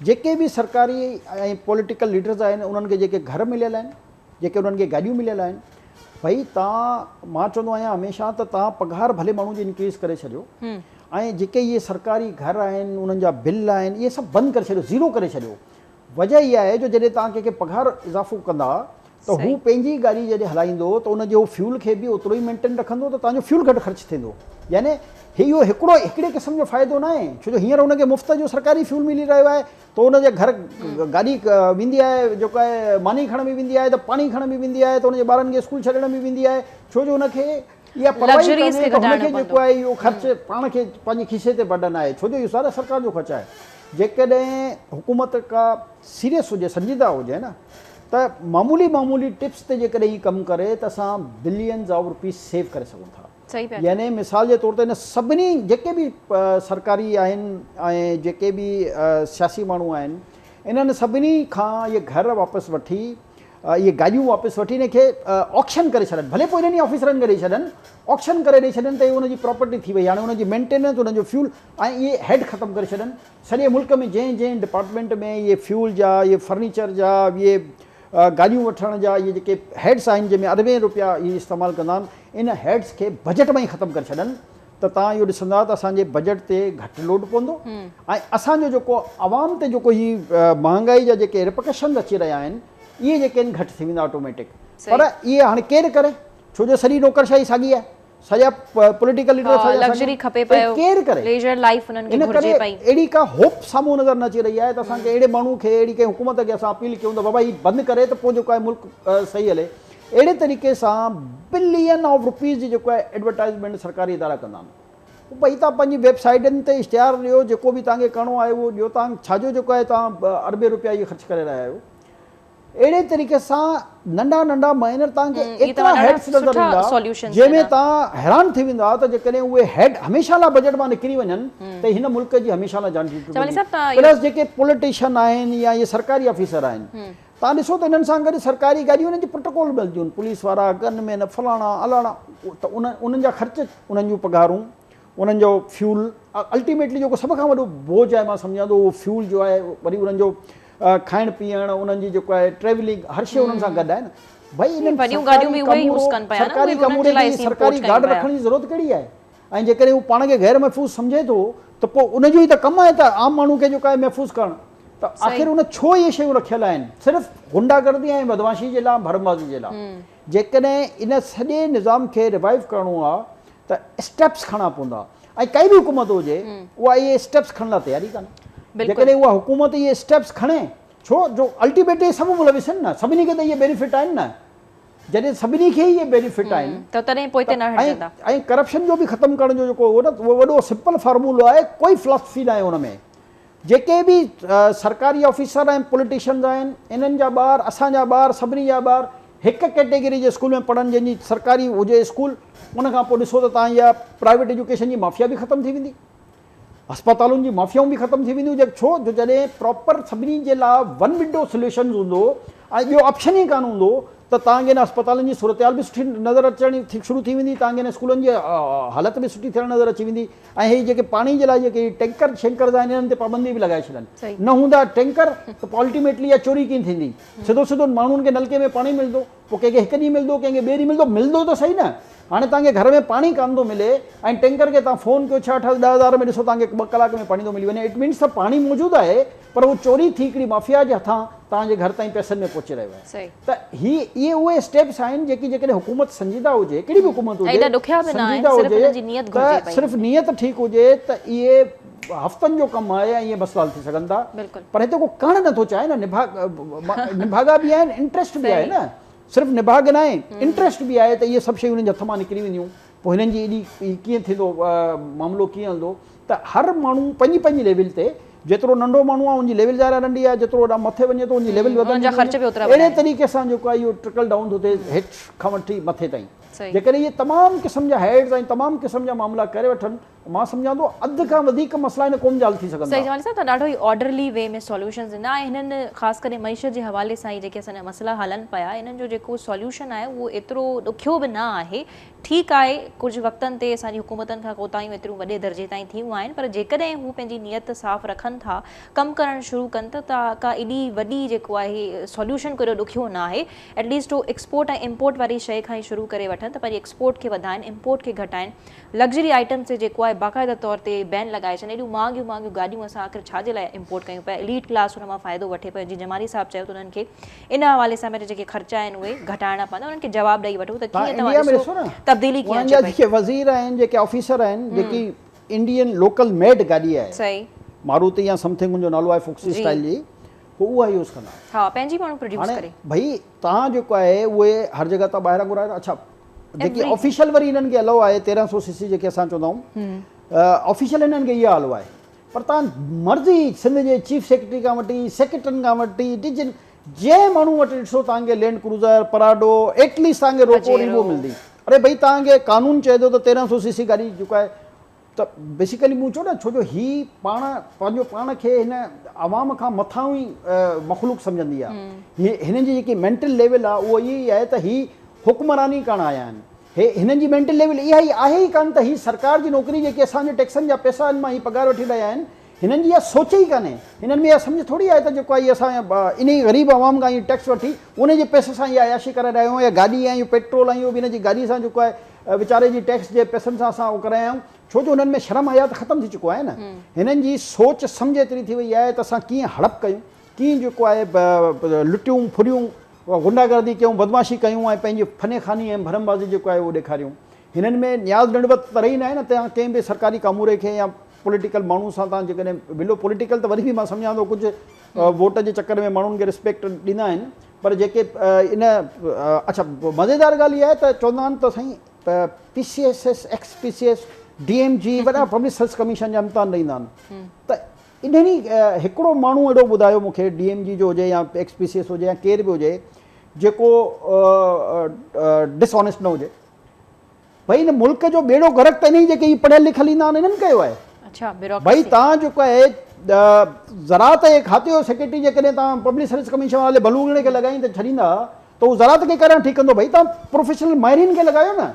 جيڪي به سرڪاري ۽ پوليٽيڪل ليڊرز آهن انهن کي جيڪي گهر مليل آهن جيڪي انهن کي گاڏيون مليل آهن ڀئي توهان مان چوندو آهيان هميشه ته توهان پگهار ڀلي ماڻهو جي انڪريز ڪري ڇڏيو ۽ جيڪي اهي سرڪاري گهر آهن انهن جا بل آهن اهي سڀ بند ڪري ڇڏيو زيرو ڪري ڇڏيو وجه اها آهي جو جڏهن توهان ڪنهن کي پگهار اضافو ڪندا ته هو پنهنجي گاڏي جڏهن هلائيندو ته ان جو فيول کي به اوترو ئي مينٽين رکندو ته توهان جو فيول گهٽ خرچ ٿيندو يعني هي اهو هڪڙو هڪڙي قسم جو فائدو ناهي ڇو جو هينئر ان کي مفت جو سرڪاري فيول ملي رهيو آهي ته ان جي گهر گاڏي ويندي آهي جيڪو آهي ماني کڻڻ به ويندي آهي ته پاڻي کڻڻ به ويندي آهي ته ان جي ٻارن کي اسڪول ڇڏڻ به ويندي آهي ڇو جو ان کي اها پرواهه ئي ڪانهي ته هن کي جيڪو آهي اهو خرچ پاڻ کي پنهنجي کيسي تي برڊن آهي ڇو جو اهو سارو سرڪار جو خرچ آهي جيڪڏهن حڪومت ڪا سيريس هجي سنجيده هجي نه ته معمولي معمولي ٽپس تي جيڪڏهن هي ڪم ڪري ته اسان بلينز آف روپيز سيو ڪري سگهون ٿا يعني مثال جي طور تي هن سڀني جيڪي به سرڪاري آهن ۽ جيڪي به سياسي ماڻهو آهن انهن سڀني کان اهي گهر واپس وٺي اهي گاڏيون واپس وٺي ان کي آڪشن ڪري ڇڏن ڀلي پوء انهن ئي آفيسرن کي ڏئي ڇڏن آڪشن ڪري ڏئي ڇڏن ته ان جي پراپرٽي ٿي وئي هاڻي ان جي مينٽيننس ان جو فيول ۽ اهي هيڊ ختم ڪري ڇڏن سڄي ملڪ ۾ جنهن جنهن ڊپارٽمينٽ ۾ اهي فيول جا اهي فرنيچر جا اهي گاڏيون وٺڻ جا اهي جيڪي هيڊس آهن جنهن ۾ اربين روپيا اهي استعمال ڪندا آهن ان هيڊس کي بجيٽ مان ئي ختم ڪري ڇڏن ته توهان اهو ڏسندا ته اسان جي بجيٽ تي گهٽ لوڊ پوندو ۽ اسان جو جيڪو عوام تي جيڪو هي مهانگائي جا جيڪي ريپرڪشنز اچي رهيا آهن اهي جيڪي آهن گهٽ ٿي ويندا آٽوميٽڪ پر اهي هاڻي ڪير ڪري ڇو جو سڄي نوڪرشاهي ساڳي آهي سڄا پوليٽيڪل ليڊر ساڳيا لگزري کپي پيو ڪير ڪري ليجر لائف انهن کي گهرجي پئي اهڙي ڪا هوپ سامهون نظر نه اچي رهي آهي ته اسان کي اهڙي ماڻهو کي اهڙي ڪنهن حڪومت کي اسان اپيل ڪيون ته بابا هي بند ڪري ته پوء جيڪو آهي ملڪ صحيح هلي اهڙي طريقي سان بلين آف روپيز جي جيڪو آهي ايڊورٽائزمينٽ سرڪاري ادارا ڪندا آهن ڀئي توهان پنهنجي ويب سائيٽن تي اشتهار ڏيو جيڪو به توهان کي ڪرڻو آهي اهو ڏيو توهان ڇا جو جيڪو آهي توهان اربين روپيا اهي خرچ ڪري رهيا آهيو اهڙي طريقي سان ننڍا ننڍا مائنر توهان کي ايترا هيڊس نظر ايندا جنهن ۾ توهان حيران ٿي ويندا ته جيڪڏهن اهي هيڊ هميشه لاء بجيٽ مان نڪري وڃن ته هن ملڪ جي هميشه لاء جان ڇٽي ويندي پلس جيڪي پوليٽيشن آهن يا اهي سرڪاري آفيسر آهن توهان ڏسو ته انهن سان گڏ سرڪاري گاڏيون انهن جي پروٽوڪول ملنديون آهن، پوليس وارا، گن مين، فلاڻا الاڻا ته انهن جا خرچ، انهن جون پگهارون، انهن جو فيول، الٽيميٽلي جيڪو سڀ کان وڏو بوجه آهي مان سمجهان ٿو اهو فيول جو آهي، وري انهن جو کائڻ پيئڻ، انهن جي جيڪو آهي ٽريولنگ، هر شيء انهن سان گڏ آهي نه. ڀئي انهن سرڪاري ڪموري کي سرڪاري گارڊ رکڻ جي ضرورت ڪهڙي آهي؟ ۽ جيڪڏهن هو پاڻ کي غير محفوظ سمجهي ٿو ته پوء ان جو ئي ته ڪم آهي ته عام ماڻهو کي جيڪو آهي محفوظ ڪرڻ ته آخر ان ڇو اهي شيون رکيل آهن صرف غنڊا گردي ۽ بدمعاشي جي لاء ڀرمبازي جي لاء جيڪڏهن ان سڄي نظام کي ريوائيو ڪرڻو آهي ته اسٽيپس کڻڻا پوندا ۽ ڪائي به حڪومت هجي اها اهي اسٽيپس کڻڻ لاء تيار ئي ڪانهي جيڪڏهن اها حڪومت اهي اسٽيپس کڻي ڇو جو الٽيميٽلي سڀ ملوث آهن نه سڀني کي ته اهي بينيفٽ آهن نه جڏهن سڀني کي ئي اهي بينيفٽ آهن ته تڏهن پوئتي نه هٽجندا. ۽ ڪرپشن جو به ختم ڪرڻ جو جيڪو هو نه اهو وڏو سمپل فارمولو آهي ڪوئي فلاسفي ناهي ان ۾ جيڪي به سرڪاري آفيسر ۽ پوليٽيشنز آهن انهن جا ٻار اسان جا ٻار سڀني جا ٻار هڪ ڪيٽيگري جي اسڪول ۾ پڙهن جنهن جي سرڪاري هجي اسڪول ان کان پوء ڏسو ته توهان اها پرائيويٽ ايجوڪيشن جي مافيا به ختم ٿي ويندي اسپتالن جي مافيائون به ختم ٿي وينديون جي ڇو جو جڏهن پراپر سڀني جي لاء ون ونڊو سوليوشنز هوندو ۽ ٻيو آپشن ئي ڪانه هوندو ته توهان کي ان اسپتالن جي صورتحال به سٺي نظر اچڻ شروع ٿي ويندي توهان کي ان اسڪولن جي حالت به سٺي ٿيڻ نظر اچي ويندي ۽ هي جيڪي پاڻي جي لاء جيڪي ٽينڪر شينڪرز آهن انهن تي پابندي به لڳائي ڇڏن نه هوندا ٽينڪر ته پوء الٽيميٽلي اها چوري ڪيئن ٿيندي سڌو سڌو ماڻهن کي نلڪي ۾ پاڻي ملندو پوء ڪنهن کي هڪ ڏينهن ملندو ڪنهن کي ٻئي ڏينهن ملندو، ملندو ته سهي نه. هاڻي توهان کي گهر ۾ پاڻي ڪانه ٿو ملي ۽ ٽينڪر کي توهان فون ڪيو ڇهه اٺ ڏهه هزار ۾ ڏسو توهان کي ٻه ڪلاڪ ۾ پاڻي ٿو ملي وڃي it means ته پاڻي موجود آهي پر اهو چوري ٿي هڪڙي مافيا جي هٿان توهان جي گهر تائين پئسن ۾ پهچي رهيو آهي ته هي اهي اهي اسٽيپس آهن جيڪي جيڪڏهن حڪومت سنجيده هجي ڪهڙي به حڪومت هجي سنجيده هجي ته صرف نيت ٺيڪ هجي ته اهي هفتن جو ڪم آهي ۽ اهي مسئلا حل ٿي سگهن ٿا پر هتي ڪو ڪرڻ نٿو چاهي نه نڀاڳا به آهن انٽريسٽ به آهي نه صرف نڀاڳ ناهي انٽريسٽ به آهي ته اهي سڀ شيون هنن جي هٿ مان نڪري وينديون پوء هنن جي ايڏي ڪيئن ٿيندو معاملو ڪيئن هلندو ته هر ماڻهو پنهنجي پنهنجي ليول تي جيترو ننڍو ماڻهو آهي ان جي ليول ظاهر آهي ننڍي آهي جيترو هوڏانهن مٿي وڃي ٿو ان جي ليول وڌندي ٿي وڃي اهڙي طريقي سان جيڪو آهي اهو ٽرڪل ڊائون ٿو ٿئي هيٺ کان وٺي مٿي تائين جيڪڏهن اهي تمام قسم جا هيڊز ۽ تمام قسم جا معاملا ڪري وٺن مان سمجهان ٿو اڌ کان وڌيڪ مسئلا هن قوم جا حل ٿي سگهن ٿا. صحيح جمالي صاحب توهان ڏاڍو ئي آرڊرلي وي ۾ سوليوشنز ڏنا ۽ هنن خاص ڪري معيشت جي حوالي سان هي جيڪي اسان جا مسئلا هلن پيا انهن جو جيڪو سوليوشن آهي اهو ايترو ڏکيو به نه آهي ٺيڪ آهي ڪجهه وقتن تي اسان جي حڪومتن کان ڪوتاهيون ايتريون وڏي درجي تائين ٿيون آهن پر جيڪڏهن هو پنهنجي نيت صاف رکن ٿا ڪم ڪرڻ شروع ڪن ته ڪا ايڏي وڏي جيڪو آهي سوليوشن ڪو ايڏو ڏکيو نه آهي ايٽ ليسٽ هو ايڪسپورٽ ۽ امپورٽ واري شيء کان ئي شروع ڪري وٺن ته پنهنجي ايڪسپورٽ کي وڌائن امپورٽ کي گهٽائن لگزري آئٽمز تي جيڪو آهي باقاعده طور تي بين لڳائي ڇڏين. ايڏيون مهانگيون مهانگيون گاڏيون اسان آخر ڇا جي لاء امپورٽ ڪيون پيا. اليٽ ڪلاس ان مان فائدو وٺي پيو. جيئن جمالي صاحب چيو ته انهن کي ان حوالي سان پنهنجا جيڪي خرچا آهن اهي گهٽائڻا پوندا. انهن کي جواب ڏئي وٺو ته توهان ڪيئن توهان انڊيا ۾ ڏسو ڏسو نه تبديلي ڪيئن انهن اچي جا پئي. جيڪي وزير آهن جيڪي آفيسر آهن جيڪي انڊين لوڪل ميڊ گاڏي آهي صحيح. ماروتي يا سمٿنگ ان جو نالو آهي فوڪسي جي. اسٽائل جي هو اها يوز ڪندا آهن. ها پنهنجي ماڻهو پروڊيوس هاڻي ڪري. ڀئي توهان جيڪو آهي اهي هر جڳهه تان ٻاهران گهرايو اڇا جيڪي آفيشل وري هنن کي الو آهي 1300 سي سي جيڪي اسان چوندا آهيون آفيشل هنن کي اها الو آهي پر تان مرضي سنڌ جي چيف سيڪريٽري کان وٺي سيڪريٽرين کان وٺي ڊيجن جنهن ماڻهو وٽ ڏسو تان کي land cruiser Prado at least تان کي روڪو ريوو ملندي اري ڀئي تان کي قانون چئي ٿو ته 1300 سي سي گاڏي جيڪو آهي ته بيسيڪلي مون چيو نه ڇو جو هي پاڻ پنهنجو پاڻ کي هن عوام کان مٿانهون ئي مخلوق سمجهندي آهي هي هنن جي جيڪي مينٽل ليول آهي اهو اهي ئي آهي ته هي حڪمراني ڪرڻ آيا آهن هي هنن جي مينٽل ليول اها ئي آهي ئي ڪانه ته هي سرڪار جي نوڪري جيڪي اسان جي ٽيڪسن جا پئسا آهن مان هي پگهار وٺي رهيا آهن هنن جي اها سوچ ئي ڪانهي هنن ۾ اها سمجهه ٿوري آهي ته جيڪو آهي اسان انهي غريب عوام کان هي ٽيڪس وٺي ان جي پئسي سان اها عياشي ڪري رهيا آهيون يا گاڏي ۽ اهو پيٽرول ۽ اهو به هن جي گاڏي سان جيڪو آهي ويچاري جي ٽيڪس جي پئسن سان اسان اهو ڪرايا آهيون ڇو جو هنن ۾ شرم حيا ته ختم ٿي چڪو آهي نه هنن جي سوچ سمجهه ايتري ٿي وئي آهي ته اسان ڪيئن هڙپ ڪيون ڪيئن جيڪو آهي لٽيون ڦريون غنڊا گردي ڪيون بدمعاشي ڪيون ۽ پنهنجي فني خاني ۽ ڀرم بازي جيڪو آهي اهو ڏيکاريون هنن ۾ نياز ڏنڊوت ته رهي ناهي نه تنهن ڪنهن به سرڪاري ڪاموري کي يا پوليٽيڪل ماڻهو سان تان جيڪڏهن ملو پوليٽيڪل ته وري به مان سمجهان ٿو ڪجهه ووٽ جي چڪر ۾ ماڻهن کي ريسپيڪٽ ڏيندا آهن پر جيڪي ان اڇا مزيدار ڳالهه اها آهي ته چوندا آهن ته سائين P C S S ex P C S D M G وڏا پبلڪ سروس ڪميشن جا امتحان ڏيندا آهن ته انهن ئي هڪڙو ماڻهو اهڙو ٻڌايو مون کي ڊي ايم جي جو هجي يا ايڪس پي سي ايس هجي يا ڪير به هجي جيڪو ڊس آنيسٽ نه هجي. ڀئي هن ملڪ جو ٻيڙو غرق ته انهي جيڪي هي پڙهيل لکيل ايندا آهن انهن ڪيو آهي. ڀئي توهان جيڪو آهي زراعت جي کاتي جو سيڪريٽري جيڪڏهن توهان پبلڪ سروس ڪميشن واري بلوغڙي کي لڳائين ته ڇڏيندا ته هو زراعت کي ڪڏهن ٺيڪ ڪندو ڀئي توهان پروفيشنل ماهرين کي لڳايو نه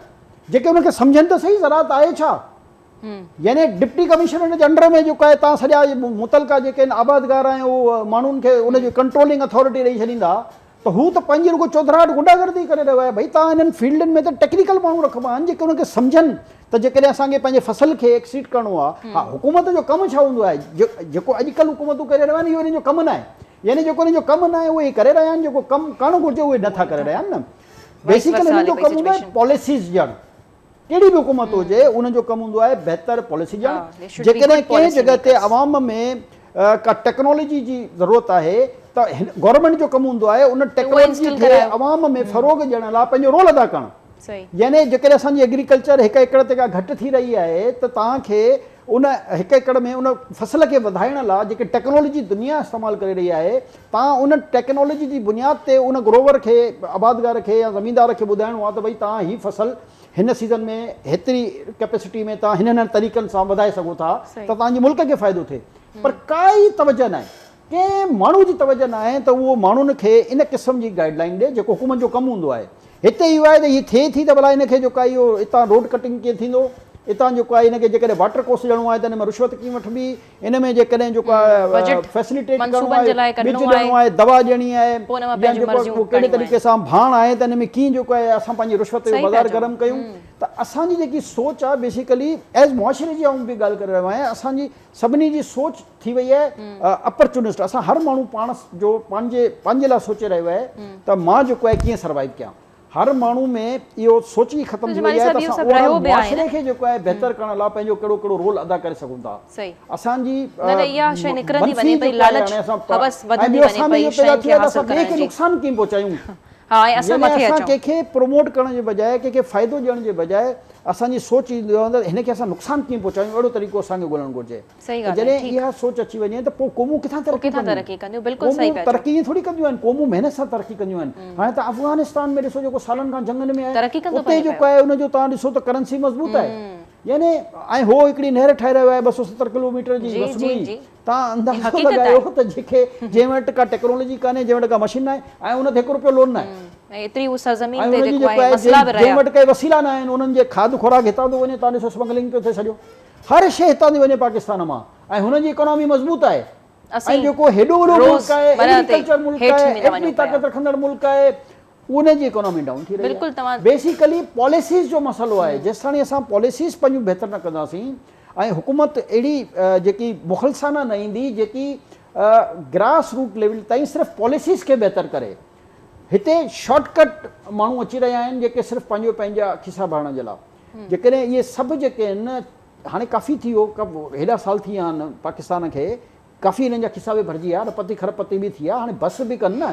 جيڪي انهن کي سمجهن ته سهي زراعت آهي ڇا يعني ڊپٽي ڪمشنر جي انڊر ۾ جيڪو آهي توهان سڄا متعلقه جيڪي آهن آبادگار ۽ اهو ماڻهن کي ان جي ڪنٽرولنگ اٿارٽي ڏئي ڇڏيندا ته هو ته پنهنجي رڳو چوڌراهٽ غنڊا گردي ڪري رهيو آهي ڀئي توهان انهن فيلڊن ۾ ته ٽيڪنيڪل ماڻهو رکبا آهن جيڪي انهن کي سمجهن ته جيڪڏهن اسان کي پنهنجي فصل کي ايڪسيڊ ڪرڻو آهي ها حڪومت جو ڪم ڇا هوندو آهي جيڪو اڄڪلهه حڪومتون ڪري رهيون آهن اهو انهن جو ڪم ناهي يعني جيڪو انهن جو ڪم ناهي اهي ڪري رهيا آهن جيڪو ڪم ڪرڻ گهرجي اهي نٿا ڪري رهيا آهن نه بيسيڪلي انهن جو ڪم هوندو آهي پاليسيز ڏيڻ ڪهڙي به حڪومت هجي ان جو ڪم هوندو آهي بهتر پاليسي ڏيڻ جيڪڏهن ڪنهن جڳهه تي عوام ۾ ڪا ٽيڪنالاجي جي ضرورت آهي ته گورنمينٽ جو ڪم هوندو آهي ان ٽيڪنالاجي کي عوام ۾ فروغ ڏيڻ لاء پنهنجو رول ادا ڪرڻ يعني جيڪڏهن اسان جي ايگريڪلچر هڪ ايڪڙ تي ڪا گهٽ ٿي رهي آهي ته توهان کي ان هڪ ايڪڙ ۾ ان فصل کي وڌائڻ لاء جيڪي ٽيڪنالاجي دنيا استعمال ڪري رهي آهي توهان ان ٽيڪنالاجي جي بنياد تي ان گروور کي آبادگار کي يا زميندار کي ٻڌائڻو آهي ته ڀئي توهان هي فصل هن سيزن ۾ هيتري ڪيپيسٽي ۾ توهان هنن هنن طريقن سان وڌائي سگهو ٿا ته توهان جي ملڪ کي فائدو ٿئي پر ڪائي توجه ناهي ڪنهن ماڻهو جي توجه ناهي ته اهو ماڻهن کي ان قسم جي گائيڊ لائين ڏي جيڪو حڪومت جو ڪم هوندو آهي هتي اهو آهي ته هي ٿئي ٿي ته ڀلا هن کي جيڪو آهي اهو اتان روڊ ڪٽنگ ڪيئن ٿيندو اتان جيڪو آهي هن کي جيڪڏهن واٽر ڪورس ڏيڻو آهي ته ان ۾ رشوت ڪيئن وٺبي ان ۾ جيڪڏهن جيڪو آهي فيسليٽيٽ ڪرڻو آهي ٻج ڏيڻو آهي دوا ڏيڻي آهي يا جيڪو آهي ڪهڙي طريقي سان ڀاڻ آهي ته ان ۾ ڪيئن جيڪو آهي اسان پنهنجي رشوت جو بازار گرم ڪيون ته اسان جي جيڪي سوچ آهي بيسيڪلي ايز معاشري جي آئون به ڳالهه ڪري رهيو آهيان اسان جي سڀني جي سوچ ٿي وئي آهي اپرچونسٽ اسان هر ماڻهو پاڻ جو پنهنجي پنهنجي لاء سوچي رهيو آهي ته مان جيڪو آهي ڪيئن سروائيو ڪيان هر ماڻهو ۾ اهو سوچ ئي ختم ٿي وئي آهي ته اسان اوور آل معاشري کي جيڪو آهي بهتر ڪرڻ لاء پنهنجو ڪهڙو ڪهڙو رول ادا ڪري سگهون ٿا اسان جي منفي جيڪو آهي هاڻي اسان ۽ ٻيو اسان ۾ اهو پيدا ٿي ويو آهي ته اسان ٻئي کي نقصان ڪيئن پهچايون يعني اسان ڪنهن کي پروموٽ ڪرڻ جي بجاء ڪنهن کي فائدو ڏيڻ جي بجاء اسان جي سوچ ايندي آهي ته هن کي اسان نقصان ڪيئن پهچايون اهڙو طريقو اسان کي ڳولڻ گهرجي ته جڏهن اها سوچ اچي وڃي ته پوء قومون ڪٿان ترقي ڪنديون قومون ترقي ائين ٿوري ڪنديون آهن قومون محنت سان ترقي ڪنديون آهن هاڻي ته افغانستان ۾ ڏسو جيڪو سالن کان جنگن ۾ آهي اتي جيڪو آهي ان جو توهان ڏسو ته ڪرنسي مضبوط آهي. يعني ۽ هو هڪڙي نهر ٺاهي رهيو آهي 270 ڪلوميٽر جي مصنوعي. توهان اندازو لڳايو ته جيڪي جنهن وٽ ڪا ٽيڪنالاجي ڪانهي، جنهن وٽ ڪا مشين ناهي ۽ ان تي هڪ روپيو لون ناهي. ۽ ايتري هو سرزمين تي جيڪو آهي مسئلا به رهيا. جنهن وٽ ڪي وسيلا ناهن انهن جي کاڌ خوراڪ هتان ٿو وڃي، توهان ڏسو سمگلنگ پيو ٿئي سڄو. هر شيء هتان ٿي وڃي پاڪستان مان ۽ هنن جي اڪانامي مضبوط آهي. ۽ جيڪو هيڏو وڏو ملڪ آهي، ايگريڪلچر ملڪ آهي، ايٽمي طاقت رکندڙ ملڪ آهي، ان جي اڪانامي ڊائون ٿي رهي آهي. بيسيڪلي پاليسيز جو مسئلو آهي، جيستاڻي اسان پاليسيز پنهنجون بهتر نه ڪنداسين ۽ حڪومت اهڙي جيڪي مخلصانه نه ايندي جيڪي گراس روٽ ليول تائين صرف پاليسيز کي بهتر ڪري. هتي شارٽ ڪٽ ماڻهو اچي رهيا آهن جيڪي صرف پنهنجو پنهنجا کيسا ڀرڻ جي لاء. جيڪڏهن اهي سڀ جيڪي آهن هاڻي ڪافي ٿي ويو، هيڏا سال ٿي ويا آهن پاڪستان کي، ڪافي هنن جا کيسا به ڀرجي ويا، اربپتي کربپتي به ٿي ويا، هاڻي بس به ڪن نه.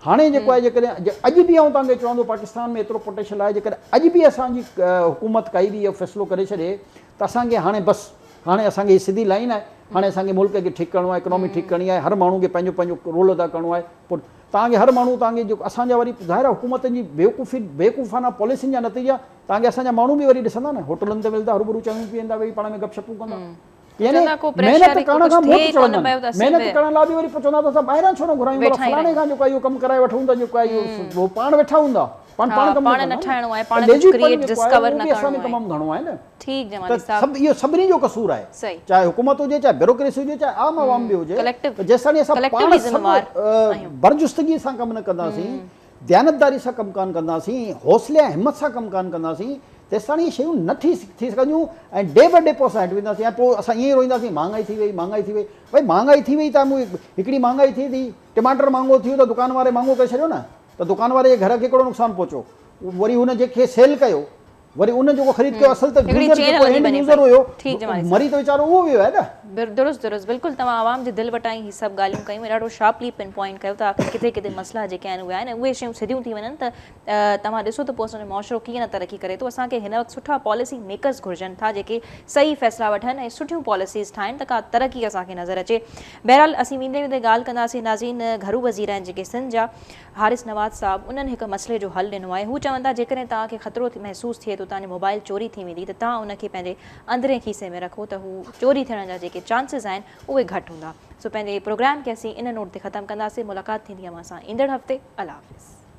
هاڻي جيڪو آهي جيڪڏهن اڄ به آئون توهان کي چوان ٿو پاڪستان ۾ ايترو پوٽينشل آهي جيڪڏهن اڄ به اسان جي حڪومت ڪائي به اهو فيصلو ڪري ڇڏي ته اسان کي هاڻي بس هاڻي اسان کي هي سڌي لائين آهي هاڻي اسان کي ملڪ کي ٺيڪ ڪرڻو آهي اڪنامي ٺيڪ ڪرڻي آهي هر ماڻهو کي پنهنجو پنهنجو رول ادا ڪرڻو آهي پوء توهان کي هر ماڻهو توهان کي جيڪو اسان جا وري ظاهر آهي حڪومتن جي بيوقوفي بيوقوفانه پاليسين جا نتيجا توهان کي اسان جا ماڻهو به وري ڏسندا نه هوٽلن تي ملندا هروڀرو چانهيون پيئندا ويهي پاڻ ۾ گپ شپون ڪندا يعني محنت ڪرڻ کان موت چڙهندا محنت ڪرڻ لاء به وري پوء چوندا ته اسان ٻاهران ڇو نه گهرايون ڀلا فلاڻي کان جيڪو آهي اهو ڪم ڪرائي وٺون ته جيڪو آهي اهو پاڻ ويٺا هوندا پاڻ پاڻ ڪم نه ڪندا نه ليزي پن جيڪو آهي اهو به اسان ۾ تمام گهڻو آهي نه ته سڀ اهو سڀني جو قصور آهي چاهي حڪومت هجي چاهي بيوروڪريسي هجي چاهي عام عوام به هجي ته جيستائين اسان پاڻ سڀ برجستگي سان ڪم نه ڪنداسين ديانتداري سان ڪم ڪانه ڪنداسين، حوصلي ۽ همت سان ڪم ڪانه ڪنداسين، تيستاڻي اهي شيون نه ٿي ٿي سگهنديون ۽ ڊي بي ڊي پوء اسان هيٺ وينداسين ۽ پوء اسان ائين ئي روئينداسين مهانگائي ٿي وئي، مهانگائي ٿي وئي. ڀئي مهانگائي ٿي وئي ته مون هڪڙي مهانگائي ٿئي ٿي، ٽماٽر مهانگو ٿي ويو ته دڪان واري مهانگو ڪري ڇڏيو نه ته دڪان واري جي گهر کي ڪهڙو نقصان پهچو، وري هن جنهن کي سيل ڪيو وري ان جيڪو خريد ڪيو اصل ته يوزر جيڪو اينڊ يوزر هيو مري ته ويچارو اهو ويو آهي نه. درست درست بلڪل توهان عوام جي دل وٽان ئي هي سڀ ڳالهيون ڪيون ۽ ڏاڍو شارپلي پن پوائنٽ ڪيو ته آخر ڪٿي ڪٿي مسئلا جيڪي آهن اهي آهن ۽ اهي شيون سڌيون ٿي وڃن ته توهان ڏسو ته پوء اسان جو معاشرو ڪيئن نه ترقي ڪري ٿو اسان کي هن وقت سٺا پاليسي ميڪرز گهرجن ٿا جيڪي صحيح فيصلا وٺن ۽ سٺيون پاليسيز ٺاهن ته ڪا ترقي اسان کي نظر اچي بهرحال اسين ويندي ويندي ڳالهه ڪنداسين ناظرين گهرو وزير آهن جيڪي سنڌ جا حارث نواز صاحب انهن هڪ مسئلي جو حل ڏنو آهي. هو چون ٿا جيڪڏهن توهان کي خطرو محسوس ٿئي ٿو توهان جو موبائل چوري ٿي ويندي ته توهان ان کي پنهنجي اندرين کيسي ۾ رکو ته هو چوري ٿيڻ جا جيڪي چانسز آهن اهي گهٽ هوندا. سو پنهنجي پروگرام کي اسين ان نوٽ تي ختم ڪنداسين. ملاقات ٿيندي اوهان سان ايندڙ هفتي. الله حافظ.